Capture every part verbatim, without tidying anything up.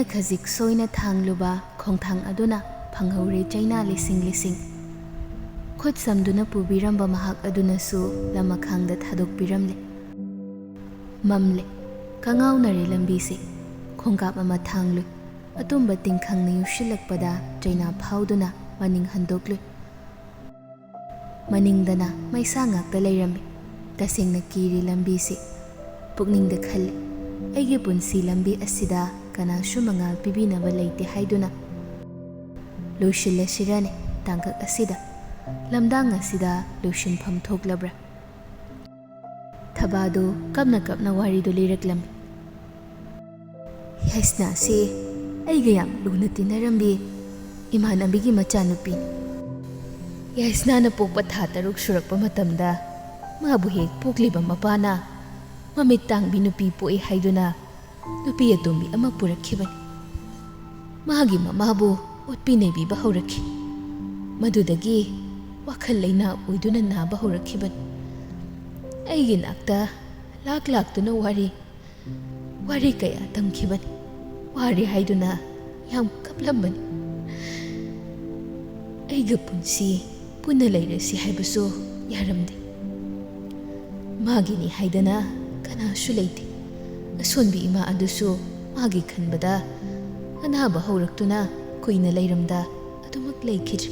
ꯈꯖꯤꯛ ꯁꯣꯏꯅ ꯊꯥꯡꯂꯨꯕ ꯈꯣꯡꯊꯥꯡ ꯑꯗꯨꯅ ꯐꯪꯍꯧꯔꯦ ꯆꯩꯅꯥ ꯂꯤꯁꯤꯡ ꯂꯤꯁꯤꯡ꯫ ꯈꯨꯠ ꯁꯝꯗꯨꯅ ꯄꯨꯕꯤꯔꯝꯕ ꯃꯍꯥꯛ ꯑꯗꯨꯅꯁꯨ ꯂꯝꯃꯈꯥꯡꯗ ꯊꯥꯗꯣꯛꯄꯤꯔꯝꯂꯦ꯫ ꯃꯝꯂꯦ꯫ ꯀꯉꯥꯎꯅꯔꯦ ꯂꯝꯕꯤꯁꯦ꯫ ꯈꯣꯡꯀꯥꯞ ꯑꯃ ꯊꯥꯡꯂꯨꯏ꯫ ꯑꯇꯨꯝꯕ ꯇꯤꯡꯈꯪꯅ ꯌꯨꯁꯤꯜꯂꯛꯄꯗ ꯆꯩꯅꯥ ꯐꯥꯎꯗꯨꯅ ꯃꯅꯤꯡ ꯍꯟꯗꯣꯛꯂꯨꯏ꯫ ꯃꯅꯤꯡꯗꯅ ꯃꯩꯁꯥ ꯉꯥꯛꯇ ꯂꯩꯔꯝꯃꯤ꯫ ꯇꯁꯦꯡꯅ ꯀꯤꯔꯤ ꯂꯝꯕꯤꯁꯤ꯫ ꯄꯨꯛꯅꯤꯡꯗ ꯈꯜꯂꯤ, "ꯑꯩꯒꯤ ꯄꯨꯟꯁꯤ ꯂꯝꯕꯤ ꯑꯁꯤꯗ ꯀꯅꯥꯁꯨ ꯃꯉꯥꯜ ꯄꯤꯕꯤꯅꯕ ꯂꯩꯇꯦ" ꯍꯥꯏꯗꯨꯅ꯫ ꯂꯣꯏꯁꯤꯜꯂꯁꯤꯔꯅꯦ ꯇꯥꯡꯀꯛ ꯑꯁꯤꯗ? ꯂꯝꯗꯥꯡ ꯑꯁꯤꯗ ꯂꯣꯏꯁꯤꯟꯐꯝ ꯊꯣꯛꯂꯕ꯭ꯔꯥ? ꯊꯕꯥꯗꯨ ꯀꯞꯅ ꯀꯞꯅ ꯋꯥꯔꯤꯗꯨ ꯂꯤꯔꯛꯂꯝꯃꯤ꯫ ꯌꯥꯏꯁꯅꯥꯁꯤ ꯑꯩꯒ ꯌꯥꯝ ꯂꯨꯅ ꯇꯤꯟꯅꯔꯝꯕꯤ ꯏꯃꯥꯟꯅꯕꯤꯒꯤ ꯃꯆꯥꯅꯨꯄꯤꯅꯤ꯫ ꯌꯥꯏꯁꯅꯥꯅ ꯄꯣꯛꯄ ꯊꯥ ꯇꯔꯨꯛ ꯁꯨꯔꯛꯄ ꯃꯇꯝꯗ ꯃꯥꯕꯨ ꯍꯦꯛ ꯄꯣꯛꯂꯤꯕ ꯃꯄꯥꯅ ꯃꯃꯤꯠ ꯇꯥꯡꯕꯤ ꯅꯨꯄꯤ ꯄꯣꯛꯏ ꯍꯥꯏꯗꯨꯅ ꯅꯨꯄꯤ ꯑꯇꯣꯝꯕꯤ ꯑꯃ ꯄꯨꯔꯛꯈꯤꯕꯅꯤ꯫ ꯃꯥꯒꯤ ꯃꯃꯥꯕꯨ ꯑꯣꯠꯄꯤ ꯅꯩꯕꯤꯕ ꯍꯧꯔꯛꯈꯤ꯫ ꯃꯗꯨꯗꯒꯤ ꯋꯥꯈꯜ ꯂꯩꯅꯥ ꯑꯣꯏꯗꯨꯅ ꯅꯥꯕ ꯍꯧꯔꯛꯈꯤꯕꯅꯤ꯫ ꯑꯩꯒꯤ ꯅꯥꯛꯇ ꯂꯥꯛ ꯂꯥꯛꯇꯨꯅ ꯋꯥꯔꯤ, ꯋꯥꯔꯤ ꯀꯌꯥ ꯇꯝꯈꯤꯕꯅꯤ꯫ ꯋꯥꯔꯤ ꯍꯥꯏꯗꯨꯅ ꯌꯥꯝ ꯀꯞꯂꯝꯕꯅꯤ꯫ ꯑꯩꯒ ꯄꯨꯟꯁꯤ ꯄꯨꯟꯅ ꯂꯩꯔꯁꯤ ꯍꯥꯏꯕꯁꯨ ꯌꯥꯔꯝꯗꯦ꯫ ꯃꯥꯒꯤꯅꯤ ꯍꯥꯏꯗꯅ ꯀꯅꯥꯁꯨ ꯂꯩꯇꯦ꯫ ꯑꯁꯣꯟꯕꯤ ꯏꯃꯥ ꯑꯗꯨꯁꯨ ꯃꯥꯒꯤ ꯈꯟꯕꯗ ꯑꯅꯥꯕ ꯍꯧꯔꯛꯇꯨꯅ ꯀꯨꯏꯅ ꯂꯩꯔꯝꯗ ꯑꯗꯨꯃꯛ ꯂꯩꯈꯤꯗ꯭ꯔꯦ꯫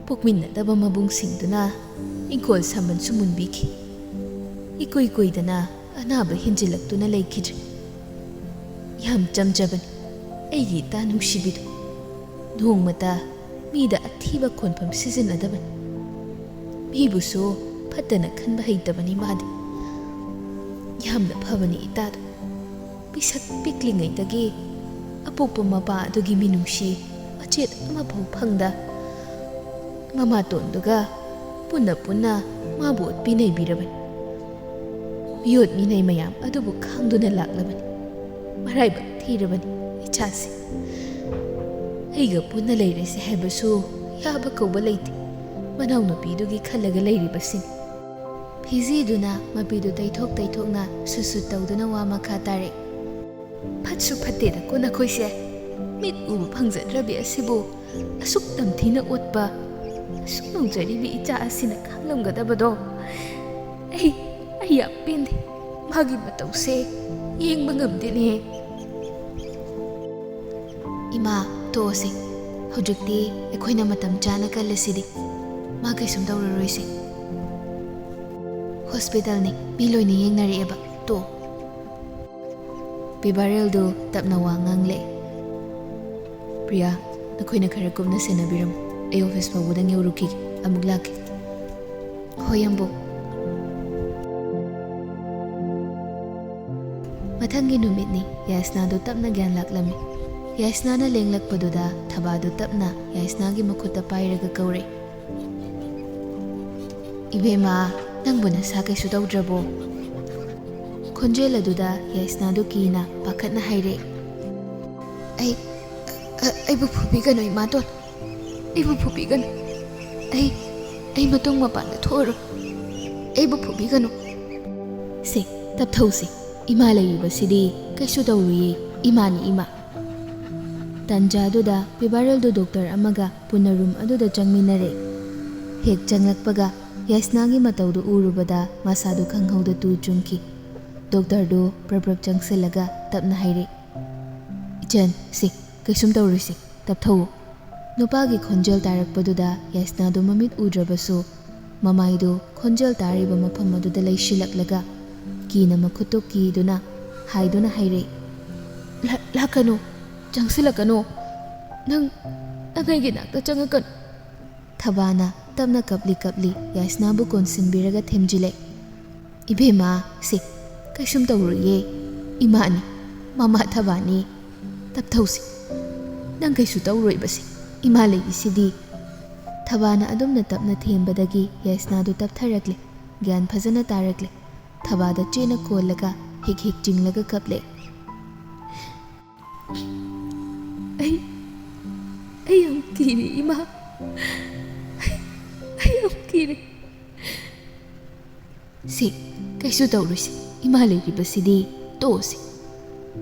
ꯄꯣꯛꯃꯤꯟꯅꯗꯕ ꯃꯕꯨꯡꯁꯤꯡꯗꯨꯅ ꯏꯪꯈꯣꯜ ꯁꯝꯕꯜꯁꯨ ꯃꯨꯟꯕꯤꯈꯤ꯫ ꯏꯀꯨꯏ ꯀꯨꯏꯗꯅ ꯑꯅꯥꯕ ꯍꯦꯟꯖꯤꯜꯂꯛꯇꯨꯅ ꯂꯩꯈꯤꯗ꯭ꯔꯦ꯫ ꯌꯥꯝ ꯆꯝꯖꯕꯅꯤ ꯑꯩꯒꯤ ꯏꯇꯥ ꯅꯨꯡꯁꯤꯕꯤꯗꯨ꯫ ꯅꯣꯡꯃꯇ ꯃꯤꯗ ꯑꯊꯤꯕ ꯈꯣꯟꯐꯝ ꯁꯤꯖꯤꯟꯅꯗꯕꯅꯤ꯫ ꯃꯤꯕꯨꯁꯨ ꯐꯠꯇꯅ ꯈꯟꯕ ꯍꯩꯇꯕꯅꯤ ꯃꯥꯗꯤ꯫ ꯌꯥꯝꯅ ꯐꯕꯅꯤ ꯏꯇꯥꯗꯣ꯫ ꯄꯤꯁꯛ ꯄꯤꯛꯂꯤꯉꯩꯗꯒꯤ ꯑꯄꯣꯛꯄ ꯃꯄꯥ ꯑꯗꯨꯒꯤ ꯃꯤꯅꯨꯡꯁꯤ ꯃꯆꯦꯠ ꯑꯃꯐꯥꯎ ꯐꯪꯗ ꯃꯃꯥꯇꯣꯟꯗꯨꯒ ꯄꯨꯟꯅ ꯄꯨꯟꯅ ꯃꯥꯕꯨ ꯑꯣꯠꯄꯤ ꯅꯩꯕꯤꯔꯕꯅꯤ꯫ ꯃꯤꯑꯣꯠ ꯃꯤꯅꯩ ꯃꯌꯥꯝ ꯑꯗꯨꯕꯨ ꯈꯥꯡꯗꯨꯅ ꯂꯥꯛꯂꯕꯅꯤ꯫ ꯃꯔꯥꯏꯕꯛ ꯊꯤꯔꯕꯅꯤ ꯏꯆꯥꯁꯤ꯫ ꯑꯩꯒ ꯄꯨꯟꯅ ꯂꯩꯔꯁꯤ ꯍꯥꯏꯕꯁꯨ ꯌꯥꯕ ꯀꯧꯕ ꯂꯩꯇꯦ꯫ ꯃꯅꯥꯎꯅꯨꯄꯤꯗꯨꯒꯤ ꯈꯜꯂꯒ ꯂꯩꯔꯤꯕꯁꯤꯅꯤ꯫ ꯐꯤꯖꯤꯗꯨꯅ ꯃꯄꯤꯗꯨ ꯇꯩꯊꯣꯛ ꯇꯩꯊꯣꯛꯅ ꯁꯨꯠ ꯁꯨꯠ ꯇꯧꯗꯨꯅ ꯋꯥ ꯃꯈꯥ ꯇꯥꯔꯛꯏ꯫ ꯐꯠꯁꯨ ꯐꯠꯇꯦꯗꯀꯣ ꯅꯈꯣꯏꯁꯦ꯫ ꯃꯤꯠ ꯎꯕ ꯐꯪꯖꯗ꯭ꯔꯕꯤ ꯑꯁꯤꯕꯨ ꯑꯁꯨꯛ ꯇꯝꯊꯤꯅ ꯑꯣꯠꯄ, ꯑꯁꯨꯛ ꯅꯧꯖꯔꯤꯕꯤ ꯏꯆꯥ ꯑꯁꯤꯅ ꯈꯪꯂꯝꯒꯗꯕꯗꯣ꯫ ꯑꯩ, ꯑꯩ ꯌꯥꯝ ꯄꯦꯟꯗꯦ꯫ ꯃꯥꯒꯤ ꯃꯇꯧꯁꯦ ꯌꯦꯡꯕ ꯉꯝꯗꯦꯅꯦ꯫ ꯏꯃꯥ, ꯇꯣꯛꯑꯁꯤ꯫ ꯍꯧꯖꯤꯛꯇꯤ ꯑꯩꯈꯣꯏꯅ ꯃꯇꯝ ꯆꯥꯅ ꯀꯜꯂꯁꯤꯗꯤ꯫ ꯃꯥ ꯀꯩꯁꯨꯝ ꯇꯧꯔꯔꯣꯏꯁꯦ꯫ ꯍꯣꯁꯄꯤꯇꯥꯜꯅꯤ, ꯃꯤ ꯂꯣꯏꯅ ꯌꯦꯡꯅꯔꯛꯑꯦꯕ꯫ ꯇꯣꯛꯑꯣ꯫ ꯄꯤꯕꯥꯔꯦꯜꯗꯨ ꯇꯞꯅ ꯋꯥ ꯉꯥꯡꯂꯦ꯫ "ꯄ꯭ꯔꯤꯌꯥ, ꯅꯈꯣꯏꯅ ꯈꯔ ꯀꯨꯞꯅ ꯁꯦꯟꯅꯕꯤꯔꯝꯃꯨ꯫ ꯑꯩ ꯑꯣꯐꯤꯁ ꯐꯥꯎꯕꯗꯪ ꯌꯧꯔꯨꯈꯤꯒꯦ, ꯑꯃꯨꯛ ꯂꯥꯛꯀꯦ꯫" "ꯍꯣꯏ, ꯌꯥꯝꯕꯨꯡ꯫" ꯃꯊꯪꯒꯤ ꯅꯨꯃꯤꯠꯅꯤ꯫ ꯌꯥꯏꯁꯅꯥꯗꯨ ꯇꯞꯅ ꯒ꯭ꯌꯥꯟ ꯂꯥꯛꯂꯝꯃꯤ꯫ ꯌꯥꯏꯁꯅꯥꯅ ꯂꯦꯡꯂꯛꯄꯗꯨꯗ ꯊꯕꯥꯗꯨ ꯇꯞꯅ ꯌꯥꯏꯁꯅꯥꯒꯤ ꯃꯈꯨꯠꯇ ꯄꯥꯏꯔꯒ ꯀꯧꯔꯦ꯫ "ꯏꯕꯦꯝꯃ, ꯅꯪꯕꯨ ꯅꯁꯥ ꯀꯩꯁꯨ ꯇꯧꯗ꯭ꯔꯕꯣ?" ꯈꯣꯟꯖꯦꯜ ꯑꯗꯨꯗ ꯌꯥꯏꯁꯅꯥꯗꯨ ꯀꯤꯅ ꯄꯥꯈꯠꯅ ꯍꯥꯏꯔꯦ꯫ "ꯑꯩ, ꯑ-, ꯑꯩꯕꯨ ꯐꯨꯕꯤꯒꯅꯨ, ꯏꯃꯥꯇꯣꯟ꯫ ꯑꯩꯕꯨ ꯐꯨꯕꯤꯒꯅꯨ꯫ ꯑꯩ, ꯑꯩ ꯃꯇꯨꯡ ꯃꯄꯥꯟꯗ ꯊꯣꯛꯑꯔꯣꯏ꯫ ꯑꯩꯕꯨ ꯐꯨꯕꯤꯒꯅꯨ꯫" "ꯁꯦ, ꯇꯞꯊꯧꯁꯦ꯫ ꯏꯃꯥ ꯂꯩꯔꯤꯕꯁꯤꯗꯤ ꯀꯩꯁꯨ ꯇꯧꯔꯣꯏꯌꯦ꯫ ꯏꯃꯥꯅꯤ, ꯏꯃꯥ꯫" ꯇꯟꯖꯥꯗꯨꯗ ꯄꯤꯕꯥꯔꯦꯜꯗꯨ ꯗꯣꯛꯇꯔ ꯑꯃꯒ ꯄꯨꯟꯅ ꯔꯨꯝ ꯑꯗꯨꯗ ꯆꯪꯃꯤꯟꯅꯔꯦ꯫ ꯍꯦꯛ ꯆꯪꯂꯛꯄꯒ ꯌꯥꯏꯁꯅꯥꯒꯤ ꯃꯇꯧꯗꯨ ꯎꯔꯨꯕꯗ ꯃꯁꯥꯗꯨ ꯈꯪꯍꯧꯗ ꯇꯨ ꯆꯨꯡꯈꯤ꯫ ꯗꯣꯛꯇꯔꯗꯨ ꯄ꯭ꯔꯞ ꯄ꯭ꯔꯞ ꯆꯪꯁꯤꯜꯂꯒ ꯇꯞꯅ ꯍꯥꯏꯔꯦ, "ꯏꯆꯟ, ꯁꯤ, ꯀꯩꯁꯨꯝ ꯇꯧꯔꯣꯏꯁꯤ, ꯇꯞꯊꯧꯑꯣ꯫" ꯅꯨꯄꯥꯒꯤ ꯈꯣꯟꯖꯦꯜ ꯇꯥꯔꯛꯄꯗꯨꯗ ꯌꯥꯏꯁꯅꯥꯗꯨ ꯃꯃꯤꯠ ꯎꯗ꯭ꯔꯕꯁꯨ ꯃꯃꯥꯏꯗꯨ ꯈꯣꯟꯖꯦꯜ ꯇꯥꯔꯤꯕ ꯃꯐꯝ ꯑꯗꯨꯗ ꯂꯩꯁꯤꯜꯂꯛꯂꯒ ꯀꯤꯅ ꯃꯈꯨꯠꯇꯨ ꯀꯤꯗꯨꯅ ꯍꯥꯏꯗꯨꯅ ꯍꯥꯏꯔꯦ, "ꯂꯥ-, ꯂꯥꯛꯀꯅꯨ, ꯆꯪꯁꯤꯜꯂꯛꯀꯅꯨ꯫ ꯅꯪ, ꯅꯪ ꯑꯩꯒꯤ ꯅꯥꯛꯇ ꯆꯪꯉꯛꯀꯅꯨ꯫" ꯊꯕꯥꯅ ꯇꯞꯅ ꯀꯞꯂꯤ ꯀꯞꯂꯤ ꯌꯥꯏꯁꯅꯥꯕꯨ ꯀꯣꯟꯁꯤꯟꯕꯤꯔꯒ ꯊꯦꯝꯖꯤꯜꯂꯦ꯫ "ꯏꯕꯦꯝꯃ, ꯁꯦ, ꯀꯩꯁꯨꯝ ꯇꯧꯔꯣꯏꯌꯦ꯫ ꯏꯃꯥꯅꯤ, ꯃꯃꯥ ꯊꯕꯥꯅꯤ꯫ ꯇꯞꯊꯧꯁꯤ꯫ ꯅꯪ ꯀꯩꯁꯨ ꯇꯧꯔꯣꯏꯕꯁꯦ꯫ ꯏꯃꯥ ꯂꯩꯔꯤꯁꯤꯗꯤ꯫" ꯊꯕꯥꯅ ꯑꯗꯨꯝꯅ ꯇꯞꯅ ꯊꯦꯝꯕꯗꯒꯤ ꯌꯥꯏꯁꯅꯥꯗꯨ ꯇꯞꯊꯔꯛꯂꯦ꯫ ꯒ꯭ꯌꯥꯟ ꯐꯖꯅ ꯇꯥꯔꯛꯂꯦ꯫ ꯊꯕꯥꯗ ꯆꯦꯠꯅ ꯀꯣꯜꯂꯒ ꯍꯤꯛ ꯍꯤꯛ ꯆꯤꯡꯂꯒ ꯀꯞꯂꯦ꯫ "ꯑꯩ, ꯑꯩ ꯌꯥꯝ ꯀꯤꯔꯦ, ꯏꯃꯥ꯫ ꯑꯩ, ꯑꯩ ꯌꯥꯝ ꯀꯤꯔꯦ꯫" "ꯁꯤ, ꯀꯩꯁꯨ ꯇꯧꯔꯣꯏꯁꯤ꯫ ꯏꯃꯥ ꯂꯩꯔꯤꯕꯁꯤꯗꯤ, ꯇꯣꯛꯑꯁꯤ꯫"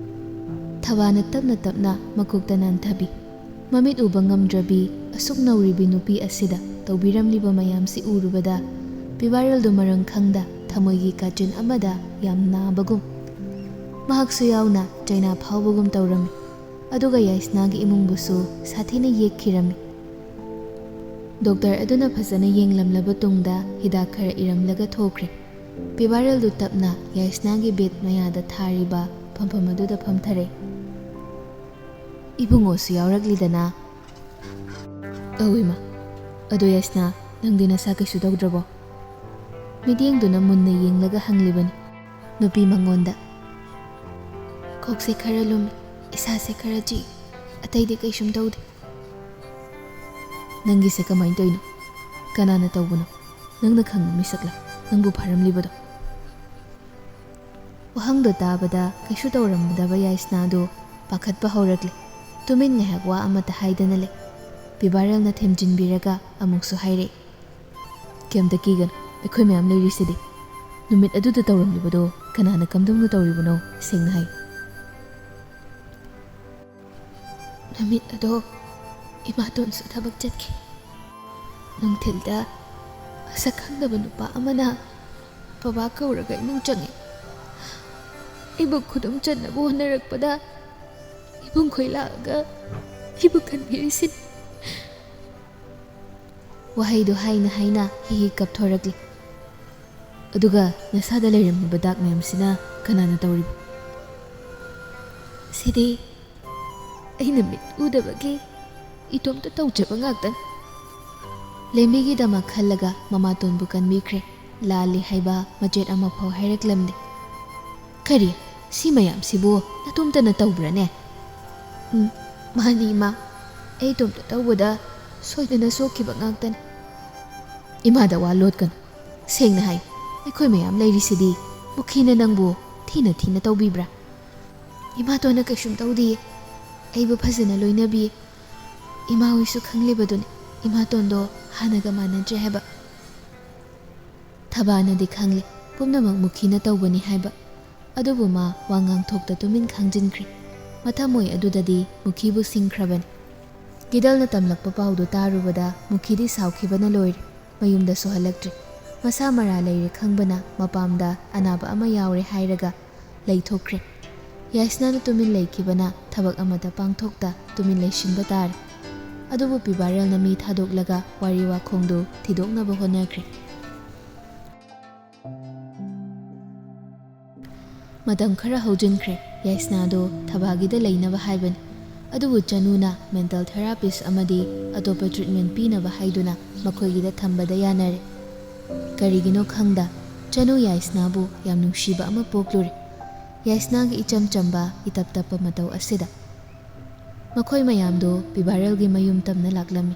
ꯊꯕꯥꯅ ꯇꯞꯅ ꯇꯞꯅ ꯃꯀꯣꯛꯇ ꯅꯥꯟꯊꯕꯤ꯫ ꯃꯃꯤꯠ ꯎꯕ ꯉꯝꯗ꯭ꯔꯕꯤ ꯑꯁꯨꯛ ꯅꯧꯔꯤꯕꯤ ꯅꯨꯄꯤ ꯑꯁꯤꯗ ꯇꯧꯕꯤꯔꯝꯂꯤꯕ ꯃꯌꯥꯝꯁꯤ ꯎꯔꯨꯕꯗ ꯄꯤꯕꯥꯔꯦꯜꯗꯨ ꯃꯔꯝ ꯈꯪꯗ ꯊꯃꯣꯏꯒꯤ ꯀꯥꯆꯤꯟ ꯑꯃꯗ ꯌꯥꯝ ꯅꯥꯕꯒꯨꯝ, ꯃꯍꯥꯛꯁꯨ ꯌꯥꯎꯅ ꯆꯩꯅꯥ ꯐꯥꯎꯕꯒꯨꯝ ꯇꯧꯔꯝꯃꯤ꯫ ꯑꯗꯨꯒ ꯌꯥꯏꯁꯅꯥꯒꯤ ꯏꯃꯨꯡꯕꯨꯁꯨ ꯁꯥꯊꯤꯅ ꯌꯦꯛꯈꯤꯔꯝꯃꯤ꯫ ꯗꯣꯛꯇꯔ ꯑꯗꯨꯅ ꯐꯖꯅ ꯌꯦꯡꯂꯝꯂꯕ ꯇꯨꯡꯗ ꯍꯤꯗꯥꯛ ꯈꯔ ꯏꯔꯝꯂꯒ ꯊꯣꯛꯈ꯭ꯔꯦ꯫ ꯄꯤꯕꯥꯔꯦꯜꯗꯨ ꯇꯞꯅ ꯌꯥꯏꯁꯅꯥꯒꯤ ꯕꯦꯗ ꯃꯌꯥꯗ ꯊꯥꯔꯤꯕ ꯐꯝꯐꯝ ꯑꯗꯨꯗ ꯐꯝꯊꯔꯦ꯫ "ꯏꯕꯨꯡꯉꯣꯁꯨ ꯌꯥꯎꯔꯛꯂꯤꯗꯅ?" "ꯑꯧ ꯏꯃꯥ꯫ ꯑꯗꯣ ꯌꯥꯏꯁꯅꯥ, ꯅꯪꯗꯤ ꯅꯁꯥ ꯀꯩꯁꯨ ꯇꯧꯗ꯭ꯔꯕꯣ?" ꯃꯤꯠꯌꯦꯡꯗꯨꯅ ꯃꯨꯟꯅ ꯌꯦꯡꯂꯒ ꯍꯪꯂꯤꯕꯅꯤ ꯅꯨꯄꯤ ꯃꯉꯣꯟꯗ꯫ "ꯀꯣꯛꯁꯦ ꯈꯔ ꯂꯨꯝꯃꯤ, ꯏꯁꯥꯁꯦ ꯈꯔ ꯆꯤꯛꯏ, ꯑꯇꯩꯗꯤ ꯀꯩꯁꯨꯝ ꯇꯧꯗꯦ꯫" "ꯅꯪꯒꯤꯁꯦ ꯀꯃꯥꯏꯅ ꯇꯧꯔꯤꯅꯣ? ꯀꯅꯥꯅ ꯇꯧꯕꯅꯣ? ꯅꯪꯅ ꯈꯪꯕ ꯃꯤꯁꯛꯂ ꯅꯪꯕꯨ ꯐꯥꯔꯝꯂꯤꯕꯗꯣ?" ꯋꯥꯍꯪꯗꯣ ꯇꯥꯕꯗ ꯀꯩꯁꯨ ꯇꯧꯔꯝꯃꯗꯕ ꯌꯥꯏꯁꯅꯥꯗꯨ ꯄꯥꯈꯠꯄ ꯍꯧꯔꯛꯂꯦ꯫ ꯇꯨꯃꯤꯟ ꯉꯥꯏꯍꯥꯛ ꯋꯥ ꯑꯃꯠꯇ ꯍꯥꯏꯗꯅ ꯂꯩ꯫ ꯄꯤꯕꯥꯔꯦꯜꯅ ꯊꯦꯝꯖꯤꯟꯕꯤꯔꯒ ꯑꯃꯨꯛꯁꯨ ꯍꯥꯏꯔꯛꯏ, "ꯀꯩꯝꯇ ꯀꯤꯒꯅꯨ, ꯑꯩꯈꯣꯏ ꯃꯌꯥꯝ ꯂꯩꯔꯤꯁꯤꯗꯤ꯫ ꯅꯨꯃꯤꯠ ꯑꯗꯨꯗ ꯇꯧꯔꯝꯂꯤꯕꯗꯣ ꯀꯅꯥꯅ ꯀꯝꯗꯧꯅ ꯇꯧꯔꯤꯕꯅꯣ ꯁꯦꯡꯅ ꯍꯥꯏ꯫" "ꯅꯨꯃꯤꯠ ꯑꯗꯣ ꯏꯃꯥꯇꯣꯟꯁꯨ ꯊꯕꯛ ꯆꯠꯈꯤ꯫ ꯅꯨꯡꯊꯤꯜꯗ ꯃꯁꯛ ꯈꯪꯗꯕ ꯅꯨꯄꯥ ꯑꯃꯅ ꯕꯕꯥ ꯀꯧꯔꯒ ꯏꯃꯨꯡ ꯆꯪꯉꯤ꯫ ꯑꯩꯕꯨ ꯈꯨꯗꯨꯝ ꯆꯟꯅꯕ ꯍꯣꯠꯅꯔꯛꯄꯗ ꯏꯕꯨꯡꯈꯣꯏ ꯂꯥꯛꯑꯒ ꯑꯩꯕꯨ ꯀꯟꯕꯤꯔꯤꯁꯤꯅꯤ꯫" ꯋꯥꯍꯩꯗꯨ ꯍꯥꯏꯅ ꯍꯥꯏꯅ ꯍꯤ ꯍꯤ ꯀꯞꯊꯣꯔꯛꯂꯤ꯫ "ꯑꯗꯨꯒ ꯅꯁꯥꯗ ꯂꯩꯔꯝꯂꯤꯕ ꯗꯥꯛ ꯃꯌꯥꯝꯁꯤꯅ ꯀꯅꯥꯅ ꯇꯧꯔꯤꯕ?" "ꯁꯤꯗꯤ ꯑꯩꯅ ꯃꯤꯠ ꯎꯗꯕꯒꯤ ꯏꯇꯣꯝꯇ ꯇꯧꯖꯕ ꯉꯥꯛꯇꯅꯤ꯫" ꯂꯦꯝꯕꯤꯒꯤꯗꯃꯛ ꯈꯜꯂꯒ ꯃꯃꯥꯇꯣꯟꯕꯨ ꯀꯟꯕꯤꯈ꯭ꯔꯦ꯫ ꯂꯥꯜꯂꯤ ꯍꯥꯏꯕ ꯃꯆꯦꯠ ꯑꯃꯐꯥꯎ ꯍꯥꯏꯔꯛꯂꯝꯗꯦ꯫ "ꯀꯔꯤ? ꯁꯤ ꯃꯌꯥꯝꯁꯤꯕꯨ ꯅꯇꯣꯝꯇꯅ ꯇꯧꯕ꯭ꯔꯥꯅꯦ?" "ꯎꯝ, ꯃꯥꯅꯤ ꯏꯃꯥ, ꯑꯩ ꯏꯇꯣꯝꯇ ꯇꯧꯕꯗ ꯁꯣꯏꯗꯅ ꯁꯣꯛꯈꯤꯕ ꯉꯥꯛꯇꯅꯤ꯫" "ꯏꯃꯥꯗ ꯋꯥ ꯂꯣꯠꯀꯅꯨ꯫ ꯁꯦꯡꯅ ꯍꯥꯏ, ꯑꯩꯈꯣꯏ ꯃꯌꯥꯝ ꯂꯩꯔꯤꯁꯤꯗꯤ꯫ ꯃꯨꯈꯤꯅ ꯅꯪꯕꯨ ꯊꯤꯅ ꯊꯤꯅ ꯇꯧꯕꯤꯕ꯭ꯔꯥ?" "ꯏꯃꯥꯇꯣꯟꯅ ꯀꯩꯁꯨꯝ ꯇꯧꯗꯤꯌꯦ꯫ ꯑꯩꯕꯨ ꯐꯖꯅ ꯂꯣꯏꯅꯕꯤꯌꯦ꯫ ꯏꯃꯥ ꯍꯣꯏꯁꯨ ꯈꯪꯂꯤꯕꯗꯨꯅꯤ ꯏꯃꯥꯇꯣꯟꯗꯣ ꯍꯥꯟꯅꯒ ꯃꯥꯟꯅꯗ꯭ꯔꯦ ꯍꯥꯏꯕ꯫" ꯊꯕꯥꯅꯗꯤ ꯈꯪꯂꯦ ꯄꯨꯝꯅꯃꯛ ꯃꯨꯈꯤꯅ ꯇꯧꯕꯅꯤ ꯍꯥꯏꯕ꯫ ꯑꯗꯨꯕꯨ ꯃꯥ ꯋꯥ ꯉꯥꯡꯊꯣꯛꯇ ꯇꯨꯃꯤꯟ ꯈꯥꯡꯖꯤꯟꯈ꯭ꯔꯦ꯫ ꯃꯊꯃꯣꯏ ꯑꯗꯨꯗꯗꯤ ꯃꯨꯈꯤꯕꯨ ꯁꯤꯡꯈ꯭ꯔꯕꯅꯤ꯫ ꯒꯤꯗꯜꯅ ꯇꯝꯂꯛꯄ ꯄꯥꯎꯗꯨ ꯇꯥꯔꯨꯕꯗ ꯃꯨꯈꯤꯗꯤ ꯁꯥꯎꯈꯤꯕꯅ ꯂꯣꯏꯔꯦ꯫ ꯃꯌꯨꯝꯗꯁꯨ ꯍꯜꯂꯛꯇ꯭ꯔꯦ꯫ ꯃꯁꯥ ꯃꯔꯥ ꯂꯩꯔꯦ ꯈꯪꯕꯅ ꯃꯄꯥꯝꯗ ꯑꯅꯥꯕ ꯑꯃ ꯌꯥꯎꯔꯦ ꯍꯥꯏꯔꯒ ꯂꯩꯊꯣꯛꯈ꯭ꯔꯦ꯫ ꯌꯥꯏꯁꯅꯥꯅ ꯇꯨꯃꯤꯟ ꯂꯩꯈꯤꯕꯅ ꯊꯕꯛ ꯑꯃꯠꯇ ꯄꯥꯡꯊꯣꯛꯇ ꯇꯨꯃꯤꯟ ꯂꯩꯁꯤꯟꯕ ꯇꯥꯔꯦ꯫ ꯑꯗꯨꯕꯨ ꯄꯤꯕꯥꯔꯦꯜꯅ ꯃꯤ ꯊꯥꯗꯣꯛꯂꯒ ꯋꯥꯔꯤ ꯋꯥꯈꯣꯡꯗꯨ ꯊꯤꯗꯣꯛꯅꯕ ꯍꯣꯠꯅꯈ꯭ꯔꯦ꯫ ꯃꯇꯝ ꯈꯔ ꯍꯧꯖꯤꯟꯈ꯭ꯔꯦ꯫ ꯌꯥꯏꯁꯅꯥꯗꯣ ꯊꯕꯥꯒꯤꯗ ꯂꯩꯅꯕ ꯍꯥꯏꯕꯅꯤ꯫ ꯑꯗꯨꯕꯨ ꯆꯅꯨꯅ ꯃꯦꯟꯇꯦꯜ ꯊꯦꯔꯥꯄꯤꯁ ꯑꯃꯗꯤ ꯑꯇꯣꯞꯄ ꯇ꯭ꯔꯤꯠꯃꯦꯟ ꯄꯤꯅꯕ ꯍꯥꯏꯗꯨꯅ ꯃꯈꯣꯏꯒꯤꯗ ꯊꯝꯕꯗ ꯌꯥꯅꯔꯦ꯫ ꯀꯔꯤꯒꯤꯅꯣ ꯈꯪꯗ, ꯆꯅꯨ ꯌꯥꯏꯁꯅꯥꯕꯨ ꯌꯥꯝ ꯅꯨꯡꯁꯤꯕ ꯑꯃ ꯄꯣꯛꯂꯨꯔꯦ꯫ ꯌꯥꯏꯁꯅꯥꯒꯤ ꯏꯆꯝ ꯆꯝꯕ, ꯏꯇꯞ ꯇꯞꯄ ꯃꯇꯧ ꯑꯁꯤꯗ꯫ ꯃꯈꯣꯏ ꯃꯌꯥꯝꯗꯨ ꯄꯤꯕꯥꯔꯦꯜꯒꯤ ꯃꯌꯨꯝ ꯇꯝꯅ ꯂꯥꯛꯂꯝꯃꯤ꯫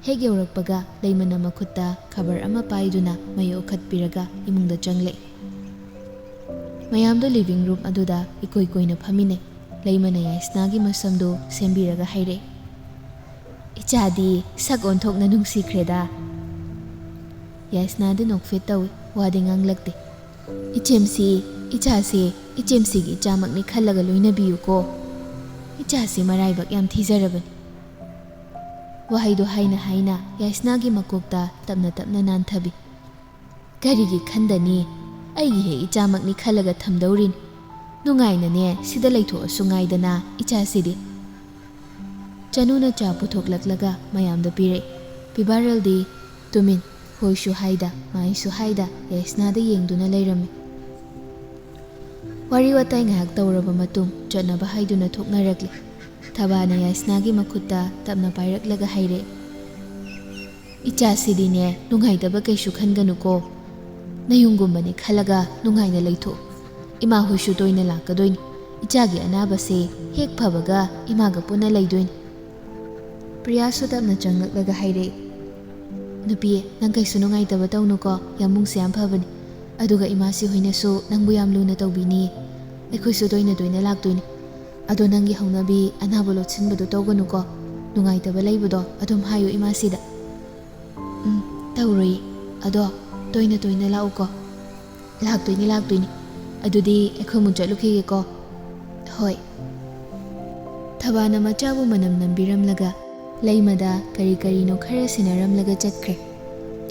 ꯍꯦꯛ ꯌꯧꯔꯛꯄꯒ ꯂꯩꯃꯅ ꯃꯈꯨꯠꯇ ꯈꯕꯔ ꯑꯃ ꯄꯥꯏꯗꯨꯅ ꯃꯩ ꯑꯣꯛꯈꯠꯄꯤꯔꯒ ꯏꯃꯨꯡꯗ ꯆꯪꯂꯛꯏ꯫ ꯃꯌꯥꯝꯗꯨ ꯂꯤꯚꯤꯡ ꯔꯨꯝ ꯑꯗꯨꯗ ꯏꯀꯣꯏ ꯀꯣꯏꯅ ꯐꯝꯃꯤꯟꯅꯩ꯫ ꯂꯩꯃꯅ ꯌꯥꯏꯁꯅꯥꯒꯤ ꯃꯁꯝꯗꯨ ꯁꯦꯝꯕꯤꯔꯒ ꯍꯥꯏꯔꯛꯏ, "ꯏꯆꯥꯗꯤ ꯁꯛ ꯑꯣꯟꯊꯣꯛꯅ ꯅꯨꯡꯁꯤꯈ꯭ꯔꯦꯗ꯫" ꯌꯥꯏꯁꯅꯥꯗꯤ ꯅꯣꯛꯐꯦꯠ ꯇꯧꯏ, ꯋꯥꯗꯤ ꯉꯥꯡꯂꯛꯇꯦ꯫ "ꯏꯆꯦꯝꯁꯤ, ꯏꯆꯥꯁꯦ, ꯏꯆꯦꯝꯁꯤꯒꯤ ꯏꯆꯥꯃꯛꯅꯤ ꯈꯜꯂꯒ ꯂꯣꯏꯅꯕꯤꯌꯨꯀꯣ꯫ ꯏꯆꯥꯁꯤ ꯃꯔꯥꯏꯕꯛ ꯌꯥꯝ ꯊꯤꯖꯔꯕꯅꯤ꯫" ꯋꯥꯍꯩꯗꯨ ꯍꯥꯏꯅ ꯍꯥꯏꯅ ꯌꯥꯏꯁꯅꯥꯒꯤ ꯃꯀꯣꯛꯇ ꯇꯞꯅ ꯇꯞꯅ ꯅꯥꯟꯊꯕꯤ꯫ "ꯀꯔꯤꯒꯤ ꯈꯟꯗꯅꯤ? ꯑꯩꯒꯤ ꯍꯦꯛ ꯏꯆꯥꯃꯛꯅꯤ ꯈꯜꯂꯒ ꯊꯝꯗꯧꯔꯤꯅꯤ꯫ ꯅꯨꯡꯉꯥꯏꯅꯅꯦ ꯁꯤꯗ ꯂꯩꯊꯣꯛꯑꯁꯨ ꯉꯥꯏꯗꯅ ꯏꯆꯥꯁꯤꯗꯤ꯫" ꯆꯅꯨꯅ ꯆꯥ ꯄꯨꯊꯣꯛꯂꯛꯂꯒ ꯃꯌꯥꯝꯗ ꯄꯤꯔꯛꯏ꯫ ꯄꯤꯕꯥꯔꯦꯜꯗꯤ ꯇꯨꯃꯤꯟ, ꯍꯣꯏꯁꯨ ꯍꯥꯏꯗ, ꯃꯥꯏꯁꯨ ꯍꯥꯏꯗ ꯌꯥꯏꯁꯅꯥꯗ ꯌꯦꯡꯗꯨꯅ ꯂꯩꯔꯝꯃꯤ꯫ ꯋꯥꯔꯤ ꯋꯥꯇꯥꯏ ꯉꯥꯏꯍꯥꯛ ꯇꯧꯔꯕ ꯃꯇꯨꯡ ꯆꯠꯅꯕ ꯍꯥꯏꯗꯨꯅ ꯊꯣꯛꯅꯔꯛꯂꯤ꯫ ꯊꯕꯥꯅ ꯌꯥꯏꯁꯅꯥꯒꯤ ꯃꯈꯨꯠꯇ ꯇꯞꯅ ꯄꯥꯏꯔꯛꯂꯒ ꯍꯥꯏꯔꯛꯏ, "ꯏꯆꯥꯁꯤꯗꯤꯅꯦ ꯅꯨꯡꯉꯥꯏꯇꯕ ꯀꯩꯁꯨ ꯈꯟꯒꯅꯨꯀꯣ꯫ ꯅꯌꯨꯝꯒꯨꯝꯕꯅꯤ ꯈꯜꯂꯒ ꯅꯨꯡꯉꯥꯏꯅ ꯂꯩꯊꯣꯛꯎ꯫ ꯏꯃꯥ ꯍꯣꯏꯁꯨ ꯇꯣꯏꯅ ꯂꯥꯛꯀꯗꯣꯏꯅꯤ꯫ ꯏꯆꯥꯒꯤ ꯑꯅꯥꯕꯁꯦ ꯍꯦꯛ ꯐꯕꯒ ꯏꯃꯥꯒ ꯄꯨꯟꯅ ꯂꯩꯗꯣꯏꯅꯤ꯫" ꯄ꯭ꯔꯤꯌꯥꯁꯨ ꯇꯞꯅ ꯆꯪꯂꯛꯂꯒ ꯍꯥꯏꯔꯛꯏ, "ꯅꯨꯄꯤ, ꯅꯪ ꯀꯩꯁꯨ ꯅꯨꯡꯉꯥꯏꯇꯕ ꯇꯧꯅꯨꯀꯣ, ꯌꯥꯝꯕꯨꯡꯁꯦ ꯌꯥꯝ ꯐꯕꯅꯤ꯫ ꯑꯗꯨꯒ ꯏꯃꯥꯁꯤ ꯍꯣꯏꯅꯁꯨ ꯅꯪꯕꯨ ꯌꯥꯝ ꯂꯨꯅ ꯇꯧꯕꯤꯅꯤ꯫ ꯑꯩꯈꯣꯏꯁꯨ ꯇꯣꯏꯅ ꯇꯣꯏꯅ ꯂꯥꯛꯇꯣꯏꯅꯤ꯫ ꯑꯗꯣ ꯅꯪꯒꯤ ꯍꯧꯅꯕꯤ ꯑꯅꯥꯕ ꯂꯣꯠꯁꯤꯟꯕꯗꯣ ꯇꯧꯒꯅꯨꯀꯣ꯫ ꯅꯨꯡꯉꯥꯏꯇꯕ ꯂꯩꯕꯗꯣ ꯑꯗꯨꯝ ꯍꯥꯏꯌꯨ ꯏꯃꯥꯁꯤꯗ꯫" "ꯎꯝ, ꯇꯧꯔꯣꯏꯌꯦ꯫ ꯑꯗꯣ ꯇꯣꯏꯅ ꯇꯣꯏꯅ ꯂꯥꯛꯎꯀꯣ꯫" "ꯂꯥꯛꯇꯣꯏꯅꯤ, ꯂꯥꯛꯇꯣꯏꯅꯤ꯫ ꯑꯗꯨꯗꯤ ꯑꯩꯈꯣꯏ ꯑꯃꯨꯛ ꯆꯠꯂꯨꯈꯤꯒꯦꯀꯣ꯫" "ꯍꯣꯏ꯫" ꯊꯕꯥꯅ ꯃꯆꯥꯕꯨ ꯃꯅꯝ ꯅꯝꯕꯤꯔꯝꯂꯒ ꯂꯩꯃꯗ ꯀꯔꯤ ꯀꯔꯤꯅꯣ ꯈꯔ ꯁꯤꯟꯅꯔꯝꯂꯒ ꯆꯠꯈ꯭ꯔꯦ꯫